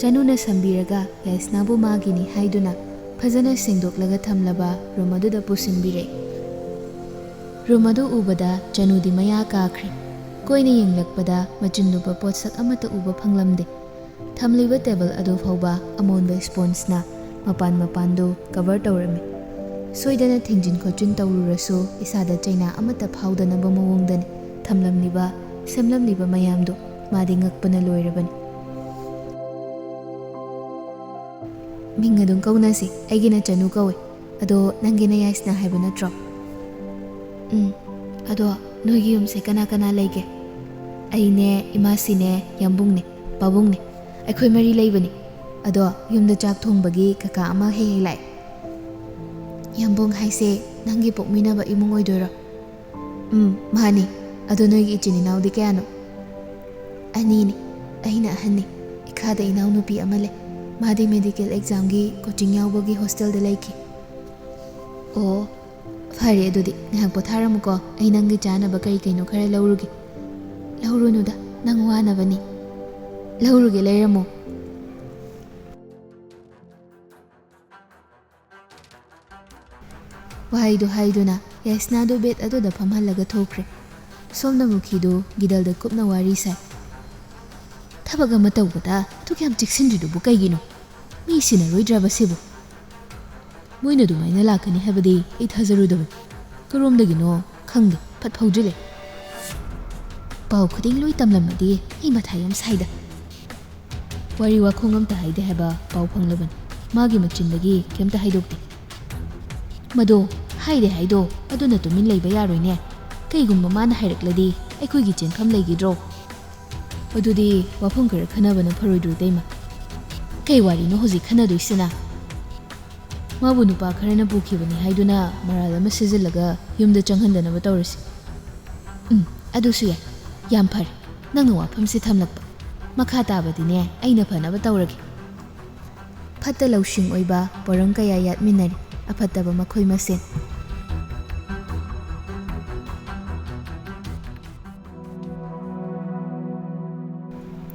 ꯆꯅꯨꯅ ꯁꯝꯕꯤꯔꯒ ꯌꯥꯏꯁꯅꯥꯕꯨ ꯃꯥꯒꯤꯅꯤ ꯍꯥꯏꯗꯨꯅ ꯐꯖꯅ ꯁꯦꯡꯗꯣꯛꯂꯒ ꯊꯝꯂꯕ ꯔꯨꯝ ꯑꯗꯨꯗ ꯄꯨꯁꯤꯟꯕꯤꯔꯦ꯫ ꯔꯨꯝ ꯑꯗꯨ ꯎꯕꯗ ꯆꯅꯨꯗꯤ ꯃꯌꯥ ꯀꯥꯈ꯭ꯔꯦ꯫ ꯀꯣꯏꯅ ꯌꯦꯡꯂꯛꯄꯗ ꯃꯆꯤꯟ ꯂꯨꯕ ꯄꯣꯠꯁꯛ ꯑꯃꯠꯇ ꯎꯕ ꯐꯪꯂꯝꯗꯦ꯫ ꯊꯝꯂꯤꯕ ꯇꯦꯕꯜ ꯑꯗꯨ ꯐꯥꯎꯕ ꯑꯃꯣꯟꯕ ꯁ꯭ꯄꯣꯟꯖꯅ ꯃꯄꯥꯟ ꯃꯄꯥꯟꯗꯨ ꯀꯚꯔ ꯇꯧꯔꯝꯃꯤ꯫ ꯁꯣꯏꯗꯅ ꯊꯤꯡꯖꯤꯟ ꯈꯣꯠꯆꯤꯟ ꯇꯧꯔꯨꯔꯁꯨ ꯏꯁꯥꯗ ꯆꯩꯅꯥ ꯑꯃꯠꯇ ꯐꯥꯎꯗꯅꯕ ꯃꯑꯣꯡꯗꯅꯤ ꯊꯝꯂꯝꯂꯤꯕ, ꯁꯦꯝꯂꯝꯂꯤꯕ ꯃꯌꯥꯝꯗꯨ꯫ ꯃꯥꯗꯤ ꯉꯛꯄꯅ ꯂꯣꯏꯔꯕꯅꯤ꯫ "ꯃꯤꯡ ꯑꯗꯨꯝ ꯀꯧꯅꯁꯤ, ꯑꯩꯒꯤꯅ ꯆꯅꯨ ꯀꯧꯏ꯫ ꯑꯗꯣ ꯅꯪꯒꯤꯅ ꯌꯥꯏꯁꯅꯥ ꯍꯥꯏꯕ ꯅꯠꯇ꯭ꯔꯣ?" "ꯎꯝ꯫ ꯑꯗꯣ ꯅꯣꯏꯒꯤ ꯌꯨꯝꯁꯦ ꯀꯅꯥ ꯀꯅꯥ ꯂꯩꯒꯦ?" "ꯑꯩꯅꯦ, ꯏꯃꯥꯁꯤꯅꯦ, ꯌꯥꯝꯕꯨꯡꯅꯦ, ꯄꯥꯕꯨꯡꯅꯦ꯫ ꯑꯩꯈꯣꯏ ꯃꯔꯤ ꯂꯩꯕꯅꯤ꯫ ꯑꯗꯣ ꯌꯨꯝꯗ ꯆꯥꯛ ꯊꯣꯡꯕꯒꯤ ꯀꯀꯥ ꯑꯃ ꯍꯦꯛ ꯍꯦꯛ ꯂꯥꯛꯑꯦ꯫" "ꯌꯥꯝꯕꯨꯡ ꯍꯥꯏꯁꯦ ꯅꯪꯒꯤ ꯄꯣꯛꯃꯤꯟꯅꯕ ꯏꯃꯨꯡ ꯑꯣꯏꯗꯣꯏꯔꯣ?" "ꯎꯝ, ꯃꯥꯅꯤ꯫ ꯑꯗꯣ ꯅꯣꯏꯒꯤ ꯏꯆꯤꯟ ꯏꯅꯥꯎꯗꯤ ꯀꯌꯥꯅꯣ?" "ꯑꯅꯤꯅꯤ꯫ ꯑꯩꯅ ꯑꯍꯟꯅꯤ꯫ ꯏꯈꯥꯗ ꯏꯅꯥꯎꯅꯨꯄꯤ ꯑꯃ ꯂꯩ꯫ ꯃꯥꯗꯤ ꯃꯦꯗꯤꯀꯦꯜ ꯑꯦꯛꯖꯥꯝꯒꯤ ꯀꯣꯆꯤꯡ ꯌꯥꯎꯕꯒꯤ ꯍꯣꯁꯇꯦꯜꯗ ꯂꯩꯈꯤ꯫" "ꯑꯣ, ꯐꯔꯦ ꯑꯗꯨꯗꯤ꯫ ꯉꯥꯏꯍꯥꯛ ꯄꯣꯊꯥꯔꯝꯃꯨꯀꯣ꯫ ꯑꯩ ꯅꯪꯒꯤ ꯆꯥꯅꯕ ꯀꯔꯤ ꯀꯩꯅꯣ ꯈꯔ ꯂꯧꯔꯨꯒꯦ꯫" "ꯂꯧꯔꯨꯅꯨꯗ, ꯅꯪ ꯋꯥꯅꯕꯅꯤ꯫" "ꯂꯧꯔꯨꯒꯦ, ꯂꯩꯔꯝꯃꯣ꯫" ꯋꯥꯍꯩꯗꯨ ꯍꯥꯏꯗꯨꯅ ꯌꯥꯏꯁꯅꯥꯗꯨ ꯕꯦꯗ ꯑꯗꯨꯗ ꯐꯝꯍꯜꯂꯒ ꯊꯣꯛꯈ꯭ꯔꯦ꯫ ꯁꯣꯝꯅ ꯃꯨꯈꯤꯗꯨ ꯒꯤꯗꯜꯗ ꯀꯨꯞꯅ ꯋꯥꯔꯤ ꯁꯥꯏ꯫ "ꯊꯕꯛ ꯑꯃ ꯇꯧꯕꯗ ꯑꯗꯨꯛ ꯌꯥꯝ ꯆꯦꯛꯁꯤꯟꯗ꯭ꯔꯤꯗꯨꯕꯨ ꯀꯩꯒꯤꯅꯣ? ꯃꯤ ꯁꯤꯟꯅꯔꯣꯏꯗ꯭ꯔꯕ ꯁꯤꯕꯨ?" "ꯃꯣꯏꯅ ꯑꯗꯨꯃꯥꯏꯅ ꯂꯥꯛꯀꯅꯤ ꯍꯥꯏꯕꯗꯤ ꯑꯩ ꯊꯥꯖꯔꯨꯗꯕꯅꯤ꯫ ꯀꯔꯣꯝꯗꯒꯤꯅꯣ ꯈꯪꯗꯦ, ꯐꯠ ꯐꯥꯎꯖꯤꯜꯂꯦ꯫ ꯄꯥꯎ ꯈꯨꯗꯤꯡ ꯂꯣꯏ ꯇꯝꯂꯝꯃꯗꯤ ꯑꯩ ꯃꯊꯥ ꯌꯥꯝ ꯁꯥꯏꯗ꯫" "ꯋꯥꯔꯤ ꯋꯥꯈꯣꯡ ꯑꯝꯇ ꯍꯥꯏꯗꯦ ꯍꯥꯏꯕ ꯄꯥꯎ ꯐꯪꯂꯕꯅꯤ꯫ ꯃꯥꯒꯤ ꯃꯆꯤꯟꯗꯒꯤ ꯀꯩꯝꯇ ꯍꯥꯏꯗꯣꯛꯇꯦ꯫" "ꯃꯗꯣ ꯍꯥꯏꯗꯦ ꯍꯥꯏꯗꯣ ꯑꯗꯨꯅ ꯇꯨꯃꯤꯟ ꯂꯩꯕ ꯌꯥꯔꯣꯏꯅꯦ꯫ ꯀꯩꯒꯨꯝꯕ ꯃꯥꯅ ꯍꯥꯏꯔꯛꯂꯗꯤ ꯑꯩꯈꯣꯏꯒꯤ ꯆꯦꯟꯐꯝ ꯂꯩꯈꯤꯗ꯭ꯔꯣ?" "ꯑꯗꯨꯗꯤ ꯋꯥꯐꯝ ꯈꯔ ꯈꯟꯅꯕꯅ ꯐꯔꯣꯏꯗ꯭ꯔꯣ, ꯏꯇꯩꯃ?" "ꯀꯩ ꯋꯥꯔꯤꯅꯣ ꯍꯧꯖꯤꯛ ꯈꯟꯅꯗꯣꯏꯁꯤꯅ?" "ꯃꯥꯕꯨ ꯅꯨꯄꯥ ꯈꯔꯅ ꯄꯨꯈꯤꯕꯅꯤ ꯍꯥꯏꯗꯨꯅ ꯃꯔꯥꯜ ꯑꯃ ꯁꯤꯖꯤꯜꯂꯒ ꯌꯨꯝꯗ ꯆꯪꯍꯟꯗꯅꯕ ꯇꯧꯔꯁꯤ꯫" "ꯎꯝ, ꯑꯗꯨꯁꯨ ꯌꯥꯏ꯫ ꯌꯥꯝ ꯐꯔꯦ ꯅꯪꯅ ꯋꯥꯐꯝꯁꯤ ꯊꯝꯂꯛꯄ꯫ ꯃꯈꯥ ꯇꯥꯕꯗꯤꯅꯦ ꯑꯩꯅ ꯐꯅꯕ ꯇꯧꯔꯒꯦ꯫" ꯐꯠꯇ ꯂꯧꯁꯤꯡ ꯑꯣꯏꯕ ꯄꯣꯔꯝ ꯀꯌꯥ ꯌꯥꯠꯃꯤꯟꯅꯔꯤ, ꯑꯐꯠꯇꯕ ꯃꯈꯣꯏ ꯃꯁꯦꯟ꯫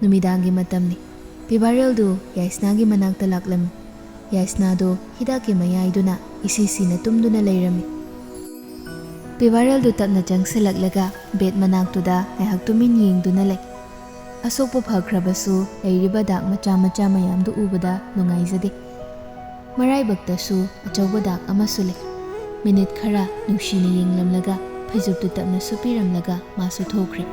ꯅꯨꯃꯤꯗꯥꯡꯒꯤ ꯃꯇꯝꯅꯤ꯫ ꯄꯤꯕꯥꯔꯦꯜꯗꯨ ꯌꯥꯏꯁꯅꯥꯒꯤ ꯃꯅꯥꯛꯇ ꯂꯥꯛꯂꯝꯃꯤ꯫ ꯌꯥꯏꯁꯅꯥꯗꯨ ꯍꯤꯗꯥꯛꯀꯤ ꯃꯌꯥꯏꯗꯨꯅ ꯏꯁꯤ ꯁꯤꯅ ꯇꯨꯝꯗꯨꯅ ꯂꯩꯔꯝꯃꯤ꯫ ꯄꯤꯕꯥꯔꯦꯜꯗꯨ ꯇꯞꯅ ꯆꯪꯁꯤꯜꯂꯛꯂꯒ ꯕꯦꯗ ꯃꯅꯥꯛꯇꯨꯗ ꯉꯥꯏꯍꯥꯛ ꯇꯨꯃꯤꯟ ꯌꯦꯡꯗꯨꯅ ꯂꯩ꯫ ꯑꯁꯣꯛꯄ ꯐꯈ꯭ꯔꯕꯁꯨ ꯂꯩꯔꯤꯕ ꯗꯥꯛ ꯃꯆꯥ ꯃꯆꯥ ꯃꯌꯥꯝꯗꯨ ꯎꯕꯗ ꯅꯨꯡꯉꯥꯏꯖꯗꯦ꯫ ꯃꯔꯥꯏꯕꯛꯇꯁꯨ ꯑꯆꯧꯕ ꯗꯥꯛ ꯑꯃꯁꯨ ꯂꯩ꯫ ꯃꯤꯅꯤꯠ ꯈꯔ ꯅꯨꯡꯁꯤꯅ ꯌꯦꯡꯂꯝꯂꯒ ꯐꯩꯖꯨꯞꯇꯨ ꯇꯞꯅ ꯁꯨꯞꯄꯤꯔꯝꯂꯒ ꯃꯥꯁꯨ ꯊꯣꯛꯈ꯭ꯔꯦ꯫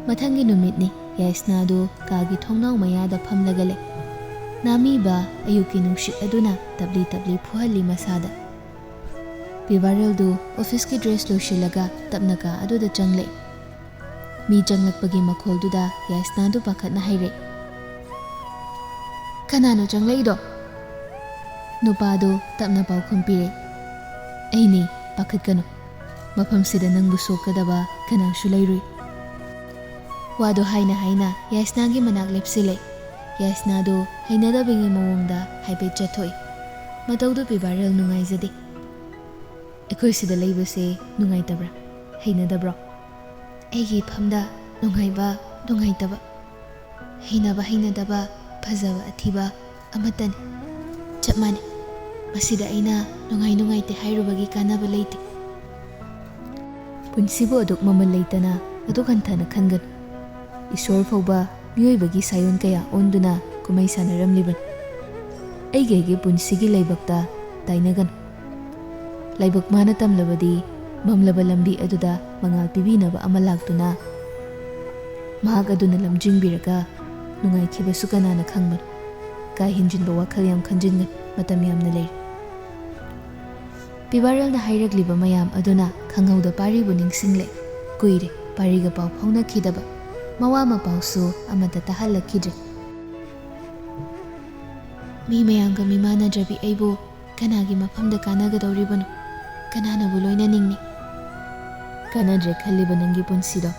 ꯃꯊꯪꯒꯤ ꯅꯨꯃꯤꯠꯅꯤ꯫ ꯌꯥꯏꯁꯅꯥꯗꯨ ꯀꯥꯒꯤ ꯊꯣꯡꯅꯥꯎ ꯃꯌꯥꯗ ꯐꯝꯂꯒ ꯂꯩ꯫ ꯅꯥꯃꯤꯕ ꯑꯌꯨꯛꯀꯤ ꯅꯨꯡꯁꯤꯠ ꯑꯗꯨꯅ ꯇꯞꯂꯤ ꯇꯞꯂꯤ ꯐꯨꯍꯜꯂꯤ ꯃꯁꯥꯗ꯫ ꯄꯤꯕꯥꯔꯦꯜꯗꯨ ꯑꯣꯐꯤꯁꯀꯤ ꯗ꯭ꯔꯦꯁ ꯂꯣꯏꯁꯤꯜꯂꯒ ꯇꯞꯅ ꯀꯥ ꯑꯗꯨꯗ ꯆꯪꯂꯛꯏ꯫ ꯃꯤ ꯆꯪꯂꯛꯄꯒꯤ ꯃꯈꯣꯜꯗꯨꯗ ꯌꯥꯏꯁꯅꯥꯗꯨ ꯄꯥꯈꯠꯅ ꯍꯥꯏꯔꯛꯏ, "ꯀꯅꯥꯅꯣ ꯆꯪꯂꯛꯏꯗꯣ?" ꯅꯨꯄꯥꯗꯨ ꯇꯞꯅ ꯄꯥꯎꯈꯨꯝ ꯄꯤꯔꯦ, "ꯑꯩꯅꯤ, ꯄꯥꯈꯠꯀꯅꯨ꯫ ꯃꯐꯝꯁꯤꯗ ꯅꯪꯕꯨ ꯁꯣꯛꯀꯗꯕ ꯀꯅꯥꯁꯨ ꯂꯩꯔꯨꯏ꯫" ꯋꯥꯗꯨ ꯍꯥꯏꯅ ꯍꯥꯏꯅ ꯌꯥꯏꯁꯅꯥꯒꯤ ꯃꯅꯥꯛ ꯂꯦꯞꯁꯤꯜꯂꯦ꯫ ꯌꯥꯏꯁꯅꯥꯗꯨ ꯍꯩꯅꯗꯕꯒꯤ ꯃꯑꯣꯡꯗ ꯍꯥꯏꯐꯦꯠ ꯆꯠꯊꯣꯛꯏ꯫ ꯃꯇꯧꯗꯨ ꯄꯤꯕꯥꯔꯦꯜ ꯅꯨꯡꯉꯥꯏꯖꯗꯦ꯫ "ꯑꯩꯈꯣꯏ ꯁꯤꯗ ꯂꯩꯕꯁꯦ ꯅꯨꯡꯉꯥꯏꯇꯕ꯭ꯔꯥ? ꯍꯩꯅꯗꯕ꯭ꯔꯣ?" "ꯑꯩꯒꯤ ꯏꯐꯝꯗ ꯅꯨꯡꯉꯥꯏꯕ, ꯅꯨꯡꯉꯥꯏꯇꯕ, ꯍꯩꯅꯕ, ꯍꯩꯅꯗꯕ, ꯐꯖꯕ, ꯑꯊꯤꯕ ꯑꯃꯠꯇꯅꯤ꯫ ꯆꯞ ꯃꯥꯟꯅꯩ꯫ ꯃꯁꯤꯗ ꯑꯩꯅ ꯅꯨꯡꯉꯥꯏ ꯅꯨꯡꯉꯥꯏꯇꯦ ꯍꯥꯏꯔꯨꯕꯒꯤ ꯀꯥꯟꯅꯕ ꯂꯩꯇꯦ꯫" ꯄꯨꯟꯁꯤꯕꯨ ꯑꯗꯨꯛ ꯃꯃꯜ ꯂꯩꯇꯅ ꯑꯗꯨꯛ ꯍꯟꯊꯅ ꯈꯟꯒꯅꯨ꯫ ꯏꯁꯣꯔ ꯐꯥꯎꯕ ꯃꯤꯑꯣꯏꯕꯒꯤ ꯁꯥꯏꯑꯣꯟ ꯀꯌꯥ ꯑꯣꯟꯗꯨꯅ ꯀꯨꯝꯍꯩ ꯁꯥꯟꯅꯔꯝꯂꯤꯕꯅꯤ꯫ ꯑꯩꯒꯤ ꯑꯩꯒꯤ ꯄꯨꯟꯁꯤꯒꯤ ꯂꯥꯏꯕꯛꯇ ꯇꯥꯏꯅꯒꯅꯨ꯫ ꯂꯥꯏꯕꯛ ꯃꯥꯅ ꯇꯝꯂꯕꯗꯤ ꯃꯝꯂꯕ ꯂꯝꯕꯤ ꯑꯗꯨꯗ ꯃꯉꯥꯜ ꯄꯤꯕꯤꯅꯕ ꯑꯃ ꯂꯥꯛꯇꯨꯅ ꯃꯍꯥꯛ ꯑꯗꯨꯅ ꯂꯝꯖꯤꯡꯕꯤꯔꯒ ꯅꯨꯡꯉꯥꯏꯈꯤꯕꯁꯨ ꯀꯅꯥꯅ ꯈꯪꯕꯅꯣ? ꯀꯥ ꯍꯦꯟꯖꯤꯟꯕ ꯋꯥꯈꯜ ꯌꯥꯝ ꯈꯟꯖꯤꯟꯒꯅꯨ, ꯃꯇꯝ ꯌꯥꯝꯅ ꯂꯩꯔꯤ꯫ ꯄꯤꯕꯥꯔꯦꯜꯅ ꯍꯥꯏꯔꯛꯂꯤꯕ ꯃꯌꯥꯝ ꯑꯗꯨꯅ ꯈꯪꯍꯧꯗ ꯄꯥꯔꯤꯕꯨ ꯅꯤꯡꯁꯤꯡꯂꯦ꯫ ꯀꯨꯏꯔꯦ, ꯄꯥꯔꯤꯒ ꯄꯥꯎ ꯐꯥꯎꯅꯈꯤꯗꯕ꯫ ꯃꯋꯥ ꯃꯄꯥꯎꯁꯨ ꯑꯃꯠꯇ ꯇꯥꯍꯜꯂꯛꯈꯤꯗ꯭ꯔꯦ꯫ ꯃꯤ ꯃꯌꯥꯝꯒ ꯃꯤꯃꯥꯟꯅꯗ꯭ꯔꯕꯤ ꯑꯩꯕꯨ ꯀꯅꯥꯒꯤ ꯃꯐꯝꯗ ꯀꯥꯟꯅꯒꯗꯧꯔꯤꯕꯅꯣ? ꯀꯅꯥꯅꯕꯨ ꯂꯣꯏꯅꯅꯤꯡꯅꯤ? ꯀꯥꯟꯅꯗ꯭ꯔꯦ ꯈꯜꯂꯤꯕ ꯅꯪꯒꯤ ꯄꯨꯟꯁꯤꯗꯣ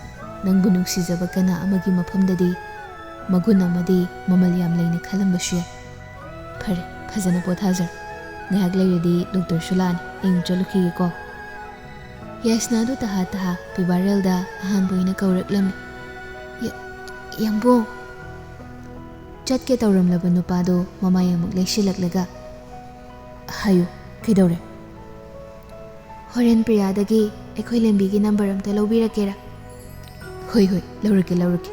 ꯅꯪꯕꯨ ꯅꯨꯡꯁꯤꯖꯕ ꯀꯅꯥ ꯑꯃꯒꯤ ꯃꯐꯝꯗꯗꯤ ꯃꯒꯨꯟ ꯑꯃꯗꯤ ꯃꯃꯜ ꯌꯥꯝ ꯂꯩꯅ ꯈꯜꯂꯝꯕꯁꯨ ꯌꯥꯏ꯫ ꯐꯔꯦ, ꯐꯖꯅ ꯄꯣꯊꯥꯖꯔꯣ꯫ ꯉꯥꯏꯍꯥꯛ ꯂꯩꯔꯗꯤ ꯗꯣꯛꯇꯔꯁꯨ ꯂꯥꯛꯑꯅꯤ꯫ ꯑꯩ ꯑꯃꯨꯛ ꯆꯠꯂꯨꯈꯤꯒꯦꯀꯣ꯫ ꯌꯥꯏꯁꯅꯥꯗꯨ ꯇꯍꯥ ꯇꯍꯥ ꯄꯤꯕꯥꯔꯦꯜꯗ ꯑꯍꯥꯟꯕ ꯑꯣꯏꯅ ꯀꯧꯔꯛꯂꯝꯃꯤ꯫ "ꯌꯥ-, ꯌꯥꯝꯕꯨꯡ!" ꯆꯠꯀꯦ ꯇꯧꯔꯝꯂꯕ ꯅꯨꯄꯥꯗꯨ ꯃꯃꯥꯏ ꯑꯃꯨꯛ ꯂꯩꯁꯤꯜꯂꯛꯂꯒ, "ꯍꯥꯏꯌꯨ, ꯀꯩꯗꯧꯔꯦ?" "ꯍꯣꯔꯦꯟ ꯄ꯭ꯔꯤꯌꯥꯗꯒꯤ ꯑꯩꯈꯣꯏ ꯂꯦꯝꯕꯤꯒꯤ ꯅꯝꯕꯔ ꯑꯝꯇ ꯂꯧꯕꯤꯔꯛꯀꯦꯔꯥ?" "ꯍꯣꯏ, ꯍꯣꯏ, ꯂꯧꯔꯛꯀꯦ, ꯂꯧꯔꯛꯀꯦ꯫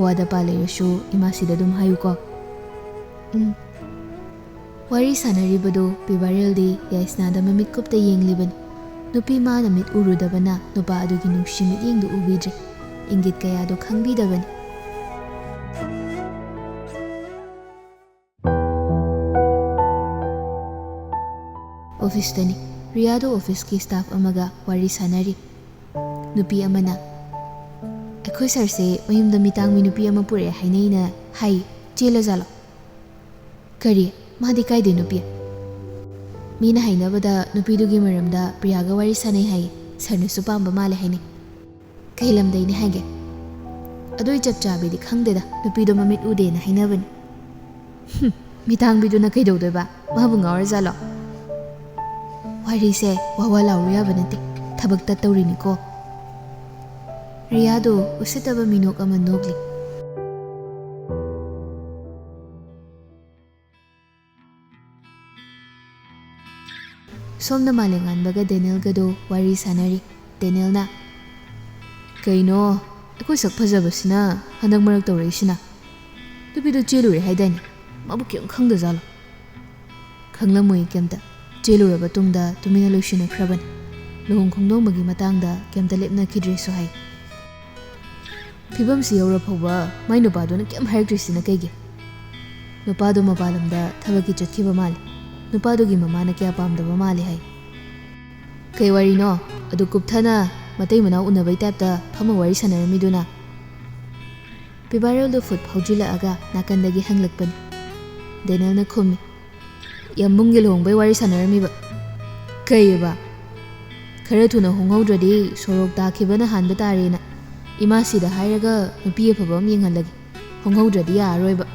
ꯑꯋꯥꯠ ꯑꯄꯥ ꯂꯩꯔꯁꯨ ꯏꯃꯥꯁꯤꯗ ꯑꯗꯨꯝ ꯍꯥꯏꯌꯨꯀꯣ꯫" "ꯎꯝ꯫" ꯋꯥꯔꯤ ꯁꯥꯟꯅꯔꯤꯕꯗꯨ ꯄꯤꯕꯥꯔꯦꯜꯗꯤ ꯌꯥꯏꯁꯅꯥꯗ ꯃꯃꯤꯠ ꯀꯨꯞꯇ ꯌꯦꯡꯂꯤꯕꯅꯤ꯫ ꯅꯨꯄꯤ ꯃꯥꯅ ꯃꯤꯠ ꯎꯔꯨꯗꯕꯅ ꯅꯨꯄꯥ ꯑꯗꯨꯒꯤ ꯅꯨꯡꯁꯤ ꯃꯤꯠꯌꯦꯡꯗꯨ ꯎꯕꯤꯗ꯭ꯔꯦ꯫ ꯏꯪꯒꯤꯠ ꯀꯌꯥꯗꯨ ꯈꯪꯕꯤꯗꯕꯅꯤ꯫ ꯑꯣꯐꯤꯁꯇꯅꯤ꯫ ꯔꯤꯌꯥꯗꯣ ꯑꯣꯐꯤꯁꯀꯤ ꯁ꯭ꯇꯥꯐ ꯑꯃꯒ ꯋꯥꯔꯤ ꯁꯥꯟꯅꯔꯤ꯫ ꯅꯨꯄꯤ ꯑꯃꯅ, "ꯑꯩꯈꯣꯏ ꯁꯥꯔꯁꯦ ꯃꯌꯨꯝꯗ ꯃꯤꯇꯥꯡꯕꯤ ꯅꯨꯄꯤ ꯑꯃ ꯄꯨꯔꯛꯑꯦ ꯍꯥꯏꯅꯩꯅ ꯍꯥꯏ, ꯆꯦꯜꯂꯖꯥꯠꯂꯣ?" "ꯀꯔꯤ? ꯃꯥꯗꯤ ꯀꯥꯏꯗꯩ ꯅꯨꯄꯤ?" "ꯃꯤꯅ ꯍꯥꯏꯅꯕꯗ ꯅꯨꯄꯤꯗꯨꯒꯤ ꯃꯔꯝꯗ ꯄ꯭ꯔꯤꯌꯥꯒ ꯋꯥꯔꯤ ꯁꯥꯟꯅꯩ ꯍꯥꯏꯌꯦ, ꯁꯥꯔꯅꯁꯨ ꯄꯥꯝꯕ ꯃꯥꯜꯂꯦ ꯍꯥꯏꯅꯩ꯫" "ꯀꯩ ꯂꯝꯗꯩꯅꯤ ꯍꯥꯏꯒꯦ?" "ꯑꯗꯨꯏ ꯆꯞ ꯆꯥꯕꯤꯗꯤ ꯈꯪꯗꯦꯗ, ꯅꯨꯄꯤꯗꯣ ꯃꯃꯤꯠ ꯎꯗꯦꯅ ꯍꯥꯏꯅꯕꯅꯤ꯫" "ꯍꯨꯝ, ꯃꯤꯇꯥꯡꯕꯤꯗꯨꯅ ꯀꯩꯗꯧꯗꯣꯏꯕ? ꯃꯥꯕꯨ ꯉꯥꯎꯔꯖꯥꯠꯂꯣ?" "ꯋꯥꯔꯤꯁꯦ ꯋꯥ ꯋꯥ ꯂꯥꯎꯔꯨ ꯌꯥꯕ ꯅꯠꯇꯦ, ꯊꯕꯛ ꯇꯠꯇꯧꯔꯤꯅꯤꯀꯣ꯫" ꯔꯤꯌꯥꯗꯣ ꯎꯁꯤꯠꯇꯕ ꯃꯤꯅꯣꯛ ꯑꯃ ꯅꯣꯛꯂꯤ꯫ ꯁꯣꯝꯅ ꯃꯥꯂꯦꯝꯉꯥꯟꯕꯒ ꯗꯦꯅꯦꯜꯒꯗꯣ ꯋꯥꯔꯤ ꯁꯥꯟꯅꯔꯤ꯫ ꯗꯦꯅꯦꯜꯅ, "ꯀꯩꯅꯣ, ꯑꯩꯈꯣꯏ ꯁꯛ ꯐꯖꯕꯁꯤꯅ ꯍꯟꯗꯛ ꯃꯔꯛ ꯇꯧꯔꯛꯏꯁꯤꯅ? ꯅꯨꯄꯤꯗꯣ ꯆꯦꯜꯂꯨꯔꯦ ꯍꯥꯏꯗꯥꯏꯅꯦ? ꯃꯥꯕꯨ ꯀꯩꯝ ꯈꯪꯗꯖꯥꯠꯂꯣ?" "ꯈꯪꯂꯝꯃꯣꯏ ꯀꯩꯝꯇ꯫ ꯆꯦꯜꯂꯨꯔꯕ ꯇꯨꯡꯗ ꯇꯨꯃꯤꯟꯅ ꯂꯣꯏꯁꯤꯟꯅꯈ꯭ꯔꯕꯅꯤ꯫ ꯂꯨꯍꯣꯡ ꯈꯣꯡꯗꯣꯡꯕꯒꯤ ꯃꯇꯥꯡꯗ ꯀꯩꯝꯇ ꯂꯦꯞꯅꯈꯤꯗ꯭ꯔꯦꯁꯨ ꯍꯥꯏ꯫" "ꯐꯤꯕꯝꯁꯤ ꯌꯧꯔ ꯐꯥꯎꯕ ꯃꯥꯏ ꯅꯨꯄꯥꯗꯨꯅ ꯀꯩꯝ ꯍꯥꯏꯔꯛꯇ꯭ꯔꯤꯁꯤꯅ ꯀꯩꯒꯤ?" "ꯅꯨꯄꯥꯗꯣ ꯃꯄꯥꯟ ꯂꯝꯗ ꯊꯕꯛꯀꯤ ꯆꯠꯈꯤꯕ ꯃꯥꯜꯂꯦ꯫ ꯅꯨꯄꯥꯗꯨꯒꯤ ꯃꯃꯥꯅ ꯀꯌꯥ ꯄꯥꯝꯗꯕ ꯃꯥꯜꯂꯦ ꯍꯥꯏ꯫" "ꯀꯩ ꯋꯥꯔꯤꯅꯣ? ꯑꯗꯨ ꯀꯨꯞꯊꯅ ꯃꯇꯩ ꯃꯅꯥꯎ ꯎꯅꯕꯩ ꯇꯥꯏꯞꯇ ꯐꯝꯃ ꯋꯥꯔꯤ ꯁꯥꯟꯅꯔꯝꯃꯤꯗꯨꯅ?" ꯄꯤꯕꯥꯔꯦꯜꯗꯣ ꯐꯨꯠ ꯐꯥꯎꯖꯤꯜꯂꯛꯑꯒ ꯅꯥꯀꯟꯗꯒꯤ ꯍꯪꯂꯛꯄꯅꯤ꯫ ꯗꯦꯅꯦꯜꯅ ꯈꯨꯝꯃꯤ, "ꯌꯥꯝꯕꯨꯡꯒꯤ ꯂꯨꯍꯣꯡꯕꯩ ꯋꯥꯔꯤ ꯁꯥꯟꯅꯔꯝꯃꯤꯕ꯫" "ꯀꯩꯑꯕ?" "ꯈꯔ ꯊꯨꯅ ꯍꯣꯡꯍꯧꯗ꯭ꯔꯗꯤ ꯁꯣꯔꯣꯛ ꯇꯥꯈꯤꯕꯅ ꯍꯥꯟꯕ ꯇꯥꯔꯦꯅ ꯏꯃꯥꯁꯤꯗ ꯍꯥꯏꯔꯒ ꯅꯨꯄꯤ ꯑꯐꯕ ꯑꯃ ꯌꯦꯡꯍꯜꯂꯒꯦ꯫ ꯍꯣꯡꯍꯧꯗ꯭ꯔꯗꯤ ꯌꯥꯔꯔꯣꯏꯕ꯫"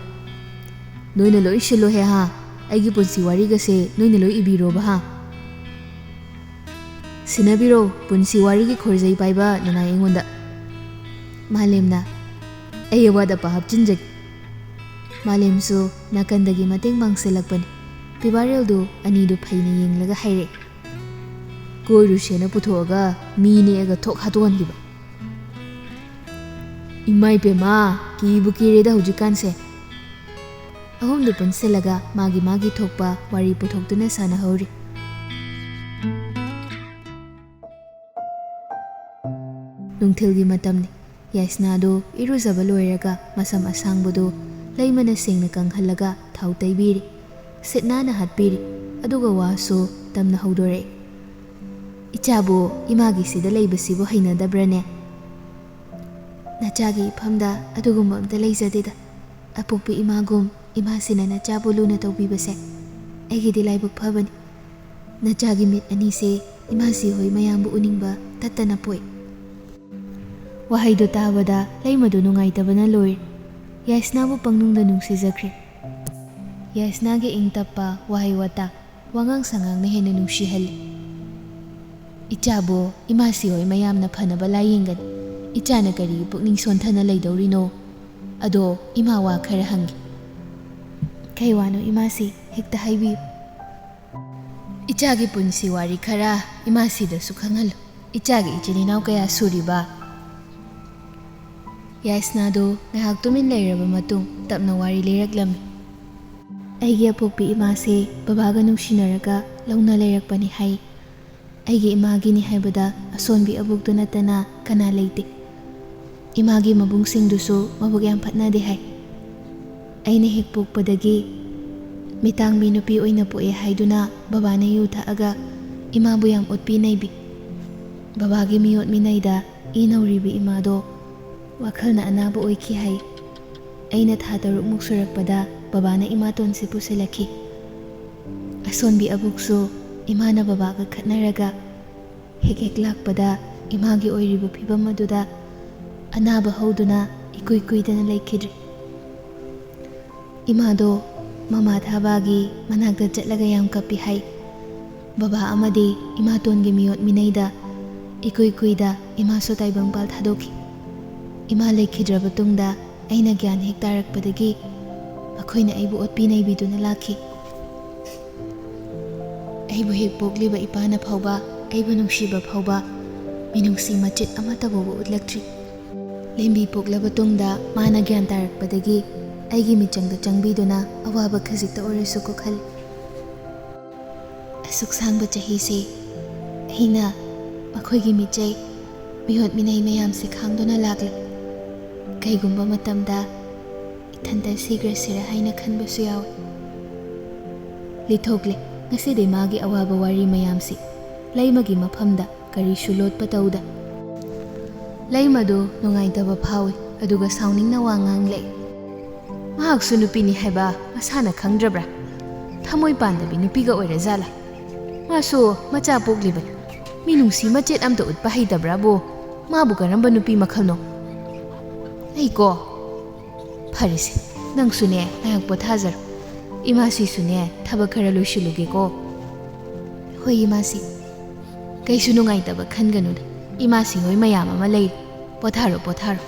"ꯅꯣꯏꯅ ꯂꯣꯏ ꯁꯤꯜꯂꯣꯍꯦ ꯍꯥ? ꯑꯩꯒꯤ ꯄꯨꯟꯁꯤ ꯋꯥꯔꯤꯒꯁꯦ ꯅꯣꯏꯅ ꯂꯣꯏ ꯏꯕꯤꯔꯣꯕ ꯍꯥ?" "ꯁꯤꯟꯅꯕꯤꯔꯣ ꯄꯨꯟꯁꯤ ꯋꯥꯔꯤꯒꯤ ꯈꯣꯔꯖꯩ ꯄꯥꯏꯕ ꯅꯅꯥꯏ ꯑꯩꯉꯣꯟꯗ꯫" ꯃꯥꯂꯦꯝꯅ ꯑꯩ ꯑꯋꯥꯠ ꯑꯄꯥ ꯍꯥꯞꯆꯤꯟꯖꯒꯦ꯫ ꯃꯥꯂꯦꯝꯁꯨ ꯅꯥꯀꯟꯗꯒꯤ ꯃꯇꯦꯡ ꯄꯥꯡꯁꯤꯜꯂꯛꯄꯅꯤ꯫ ꯄꯤꯕꯥꯔꯦꯜꯗꯨ ꯑꯅꯤꯗꯨ ꯐꯩꯅ ꯌꯦꯡꯂꯒ ꯍꯥꯏꯔꯛꯏ, "ꯀꯣꯏꯔꯨꯁꯦꯅ ꯄꯨꯊꯣꯛꯑꯒ ꯃꯤ ꯅꯦꯛꯑꯒ ꯊꯣꯛ ꯍꯥꯠꯇꯣꯛꯍꯟꯈꯤꯕ꯫" "ꯏꯃꯥ ꯏꯄꯦꯝꯃ, ꯀꯤꯕꯨ ꯀꯤꯔꯦꯗ ꯍꯧꯖꯤꯛꯀꯥꯟꯁꯦ꯫" ꯑꯍꯨꯝꯗꯨ ꯄꯨꯟꯁꯤꯜꯂꯒ ꯃꯥꯒꯤ ꯃꯥꯒꯤ ꯊꯣꯛꯄ ꯋꯥꯔꯤ ꯄꯨꯊꯣꯛꯇꯨꯅ ꯁꯥꯟꯅꯍꯧꯔꯤ꯫ ꯅꯨꯡꯊꯤꯜꯒꯤ ꯃꯇꯝꯅꯤ꯫ ꯌꯥꯏꯁꯅꯥꯗꯨ ꯏꯔꯨꯖꯕ ꯂꯣꯏꯔꯒ ꯃꯁꯝ ꯑꯁꯥꯡꯕꯗꯨ ꯂꯩꯃꯅ ꯁꯦꯡꯅ ꯀꯪꯍꯜꯂꯒ ꯊꯥꯎ ꯇꯩꯕꯤꯔꯤ꯫ ꯁꯤꯠ ꯅꯥꯟꯅ ꯍꯥꯠꯄꯤꯔꯤ꯫ ꯑꯗꯨꯒ ꯋꯥꯁꯨ ꯇꯝꯅ ꯍꯧꯗꯣꯔꯛꯏ꯫ "ꯏꯆꯥꯕꯨ ꯏꯃꯥꯒꯤ ꯁꯤꯗ ꯂꯩꯕꯁꯤꯕꯨ ꯍꯩꯅꯗꯕ꯭ꯔꯅꯦ?" "ꯅꯆꯥꯒꯤ ꯏꯐꯝꯗ ꯑꯗꯨꯒꯨꯝꯕ ꯑꯝꯇ ꯂꯩꯖꯗꯦꯗ꯫ ꯑꯄꯣꯛꯄꯤ ꯏꯃꯥꯒꯨꯝ ꯏꯃꯥꯁꯤꯅ ꯅꯆꯥꯕꯨ ꯂꯨꯅ ꯇꯧꯕꯤꯕꯁꯦ ꯑꯩꯒꯤꯗꯤ ꯂꯥꯏꯕꯛ ꯐꯕꯅꯤ꯫ ꯅꯆꯥꯒꯤ ꯃꯤꯠ ꯑꯅꯤꯁꯦ ꯏꯃꯥꯁꯤ ꯍꯣꯏ ꯃꯌꯥꯝꯕꯨ ꯎꯅꯤꯡꯕ ꯇꯠꯇꯅ ꯄꯣꯛꯏ꯫" ꯋꯥꯍꯩꯗꯨ ꯇꯥꯕꯗ ꯂꯩꯃꯗꯨ ꯅꯨꯡꯉꯥꯏꯇꯕꯅ ꯂꯣꯏꯔꯦ꯫ ꯌꯥꯏꯁꯅꯥꯕꯨ ꯄꯪꯅꯨꯡꯗ ꯅꯨꯡꯁꯤꯖꯈ꯭ꯔꯦ꯫ ꯌꯥꯏꯁꯅꯥꯒꯤ ꯏꯪ ꯇꯞꯄ ꯋꯥꯍꯩ ꯋꯥꯇꯥ, ꯋꯥꯉꯥꯡ ꯁꯉꯥꯡꯅ ꯍꯦꯟꯅ ꯅꯨꯡꯁꯤꯍꯜꯂꯤ꯫ "ꯏꯆꯥꯕꯨ ꯏꯃꯥꯁꯤ ꯍꯣꯏ ꯃꯌꯥꯝꯅ ꯐꯅꯕ ꯂꯥꯏꯌꯦꯡꯒꯅꯤ꯫ ꯏꯆꯥꯅ ꯀꯔꯤꯒꯤ ꯄꯨꯛꯅꯤꯡ ꯁꯣꯟꯊꯅ ꯂꯩꯗꯧꯔꯤꯅꯣ? ꯑꯗꯣ ꯏꯃꯥ ꯋꯥ ꯈꯔ ꯍꯪꯒꯦ꯫" "ꯀꯩ ꯋꯥꯅꯣ ꯏꯃꯥꯁꯤ? ꯍꯦꯛꯇ ꯍꯥꯏꯕꯤꯌꯨ꯫" "ꯏꯆꯥꯒꯤ ꯄꯨꯟꯁꯤ ꯋꯥꯔꯤ ꯈꯔ ꯏꯃꯥꯁꯤꯗꯁꯨ ꯈꯪꯍꯜꯂꯨ꯫ ꯏꯆꯥꯒꯤ ꯏꯆꯤꯟ ꯏꯅꯥꯎ ꯀꯌꯥ ꯁꯨꯔꯤꯕ?" ꯌꯥꯏꯁꯅꯥꯗꯨ ꯉꯥꯏꯍꯥꯛ ꯇꯨꯃꯤꯟ ꯂꯩꯔꯕ ꯃꯇꯨꯡ ꯇꯞꯅ ꯋꯥꯔꯤ ꯂꯤꯔꯛꯂꯝꯃꯤ꯫ "ꯑꯩꯒꯤ ꯑꯄꯣꯛꯄꯤ ꯏꯃꯥꯁꯦ ꯕꯕꯥꯒ ꯅꯨꯡꯁꯤꯅꯔꯒ ꯂꯧꯅ ꯂꯩꯔꯛꯄꯅꯤ ꯍꯥꯏ꯫ ꯑꯩꯒꯤ ꯏꯃꯥꯒꯤꯅꯤ ꯍꯥꯏꯕꯗ ꯑꯁꯣꯟꯕꯤ ꯑꯕꯣꯛꯇꯨ ꯅꯠꯇꯅ ꯀꯅꯥ ꯂꯩꯇꯦ꯫ ꯏꯃꯥꯒꯤ ꯃꯕꯨꯡꯁꯤꯡꯗꯨꯁꯨ ꯃꯕꯨꯛ ꯌꯥꯝ ꯐꯠꯅꯗꯦ ꯍꯥꯏ꯫ ꯑꯩꯅ ꯍꯦꯛ ꯄꯣꯛꯄꯗꯒꯤ ꯃꯤꯇꯥꯡꯕꯤ ꯅꯨꯄꯤ ꯑꯣꯏꯅ ꯄꯣꯛꯑꯦ ꯍꯥꯏꯗꯨꯅ ꯕꯕꯥꯅ ꯌꯨ ꯊꯛꯑꯒ ꯏꯃꯥꯕꯨ ꯌꯥꯝ ꯑꯣꯠꯄꯤ ꯅꯩꯕꯤ꯫ ꯕꯕꯥꯒꯤ ꯃꯤꯑꯣꯠ ꯃꯤꯅꯩꯗ ꯏ ꯅꯧꯔꯤꯕꯤ ꯏꯃꯥꯗꯣ ꯋꯥꯈꯜꯅ ꯑꯅꯥꯕ ꯑꯣꯏꯈꯤ ꯍꯥꯏ꯫ ꯑꯩꯅ ꯊꯥ ꯇꯔꯨꯛꯃꯨꯛ ꯁꯨꯔꯛꯄꯗ ꯕꯕꯥꯅ ꯏꯃꯥꯇꯣꯟꯁꯦ ꯄꯨꯁꯤꯜꯂꯛꯈꯤ꯫ ꯑꯁꯣꯟꯕꯤ ꯑꯕꯣꯛꯁꯨ ꯏꯃꯥꯅ ꯕꯕꯥꯒ ꯈꯠꯅꯔꯒ ꯍꯦꯛ ꯍꯦꯛ ꯂꯥꯛꯄꯗ ꯏꯃꯥꯒꯤ ꯑꯣꯏꯔꯤꯕ ꯐꯤꯕꯝ ꯑꯗꯨꯗ ꯑꯅꯥꯕ ꯍꯧꯗꯨꯅ ꯏꯀꯨꯏ ꯀꯨꯏꯗꯅ ꯂꯩꯈꯤꯗ꯭ꯔꯦ꯫ ꯏꯃꯥꯗꯣ ꯃꯃꯥ ꯊꯥꯕꯥꯒꯤ ꯃꯅꯥꯛꯇ ꯆꯠꯂꯒ ꯌꯥꯝ ꯀꯞꯄꯤ ꯍꯥꯏ꯫ ꯕꯕꯥ ꯑꯃꯗꯤ ꯏꯃꯥꯇꯣꯟꯒꯤ ꯃꯤꯑꯣꯠ ꯃꯤꯅꯩꯗ ꯏꯀꯨꯏ ꯀꯨꯏꯗ ꯏꯃꯥꯁꯨ ꯇꯥꯏꯕꯪꯄꯥꯜ ꯊꯥꯗꯣꯛꯈꯤ꯫ ꯏꯃꯥ ꯂꯩꯈꯤꯗ꯭ꯔꯕ ꯇꯨꯡꯗ ꯑꯩꯅ ꯒ꯭ꯌꯥꯟ ꯍꯦꯛ ꯇꯥꯔꯛꯄꯗꯒꯤ ꯃꯈꯣꯏꯅ ꯑꯩꯕꯨ ꯑꯣꯠꯄꯤ ꯅꯩꯕꯤꯗꯨꯅ ꯂꯥꯛꯈꯤ꯫ ꯑꯩꯕꯨ ꯍꯦꯛ ꯄꯣꯛꯂꯤꯕ ꯏꯄꯥꯅ ꯐꯥꯎꯕ, ꯑꯩꯕꯨ ꯅꯨꯡꯁꯤꯕ ꯐꯥꯎꯕ ꯃꯤꯅꯨꯡꯁꯤ ꯃꯆꯦꯠ ꯑꯃꯠꯇ ꯐꯥꯎꯕ ꯎꯠꯂꯛꯇ꯭ꯔꯤ꯫ ꯂꯦꯝꯕꯤ ꯄꯣꯛꯂꯕ ꯇꯨꯡꯗ ꯃꯥꯅ ꯒ꯭ꯌꯥꯟ ꯇꯥꯔꯛꯄꯗꯒꯤ ꯑꯩꯒꯤ ꯃꯤꯠꯆꯪꯗ ꯆꯪꯕꯤꯗꯨꯅ ꯑꯋꯥꯕ ꯈꯖꯤꯛꯇ ꯑꯣꯏꯔꯁꯨ ꯀꯣꯛꯍꯜꯂꯤ꯫ ꯑꯁꯨꯛ ꯁꯥꯡꯕ ꯆꯍꯤꯁꯦ ꯑꯩꯅ ꯃꯈꯣꯏꯒꯤ ꯃꯤꯠꯆꯩ, ꯃꯤꯑꯣꯠ ꯃꯤꯅꯩ ꯃꯌꯥꯝꯁꯦ ꯈꯥꯡꯗꯨꯅ ꯂꯥꯛꯂꯦ꯫ ꯀꯩꯒꯨꯝꯕ ꯃꯇꯝꯗ ꯏꯊꯟꯇ ꯁꯤꯈ꯭ꯔꯁꯤꯔ ꯍꯥꯏꯅ ꯈꯟꯕꯁꯨ ꯌꯥꯎꯏ꯫ ꯂꯤꯊꯣꯛꯂꯦ ꯉꯁꯤꯗꯤ ꯃꯥꯒꯤ ꯑꯋꯥꯕ ꯋꯥꯔꯤ ꯃꯌꯥꯝꯁꯤ꯫ ꯂꯩꯃꯒꯤ ꯃꯐꯝꯗ ꯀꯔꯤꯁꯨ ꯂꯣꯠꯄ ꯇꯧꯗ꯫ ꯂꯩꯃꯗꯨ ꯅꯨꯡꯉꯥꯏꯇꯕ ꯐꯥꯎꯏ, ꯑꯗꯨꯒ ꯁꯥꯎꯅꯤꯡꯅ ꯋꯥ ꯉꯥꯡꯂꯦ꯫ ꯃꯍꯥꯛꯁꯨ ꯅꯨꯄꯤꯅꯤ ꯍꯥꯏꯕ ꯃꯁꯥꯅ ꯈꯪꯗ꯭ꯔꯕ꯭ꯔꯥ? ꯊꯃꯣꯏ ꯄꯥꯟꯗꯕꯤ ꯅꯨꯄꯤꯒ ꯑꯣꯏꯔꯖꯥꯠꯂꯥ? ꯃꯥꯁꯨ ꯃꯆꯥ ꯄꯣꯛꯂꯤꯕꯅꯤ꯫ ꯃꯤꯅꯨꯡꯁꯤ ꯃꯆꯦꯠ ꯑꯝꯇ ꯎꯠꯄ ꯍꯩꯇꯕ꯭ꯔꯥꯕꯨ? ꯃꯥꯕꯨ ꯀꯔꯝꯕ ꯅꯨꯄꯤ ꯃꯈꯜꯅꯣ? ꯑꯩꯀꯣ? ꯐꯔꯦꯁꯦ, ꯅꯪꯁꯨꯅꯦ ꯉꯥꯏꯍꯥꯛ ꯄꯣꯊꯥꯖꯔꯣ꯫ ꯏꯃꯥꯁꯤꯁꯨꯅꯦ ꯊꯕꯛ ꯈꯔ ꯂꯣꯏꯁꯤꯜꯂꯨꯒꯦꯀꯣ꯫ ꯍꯣꯏ ꯏꯃꯥꯁꯤ꯫ ꯀꯩꯁꯨ ꯅꯨꯡꯉꯥꯏꯇꯕ ꯈꯟꯒꯅꯨꯗ꯫ ꯏꯃꯥꯁꯤ ꯍꯣꯏ ꯃꯌꯥꯝ ꯑꯃ ꯂꯩꯔꯤ꯫ ꯄꯣꯊꯥꯔꯣ, ꯄꯣꯊꯥꯔꯣ꯫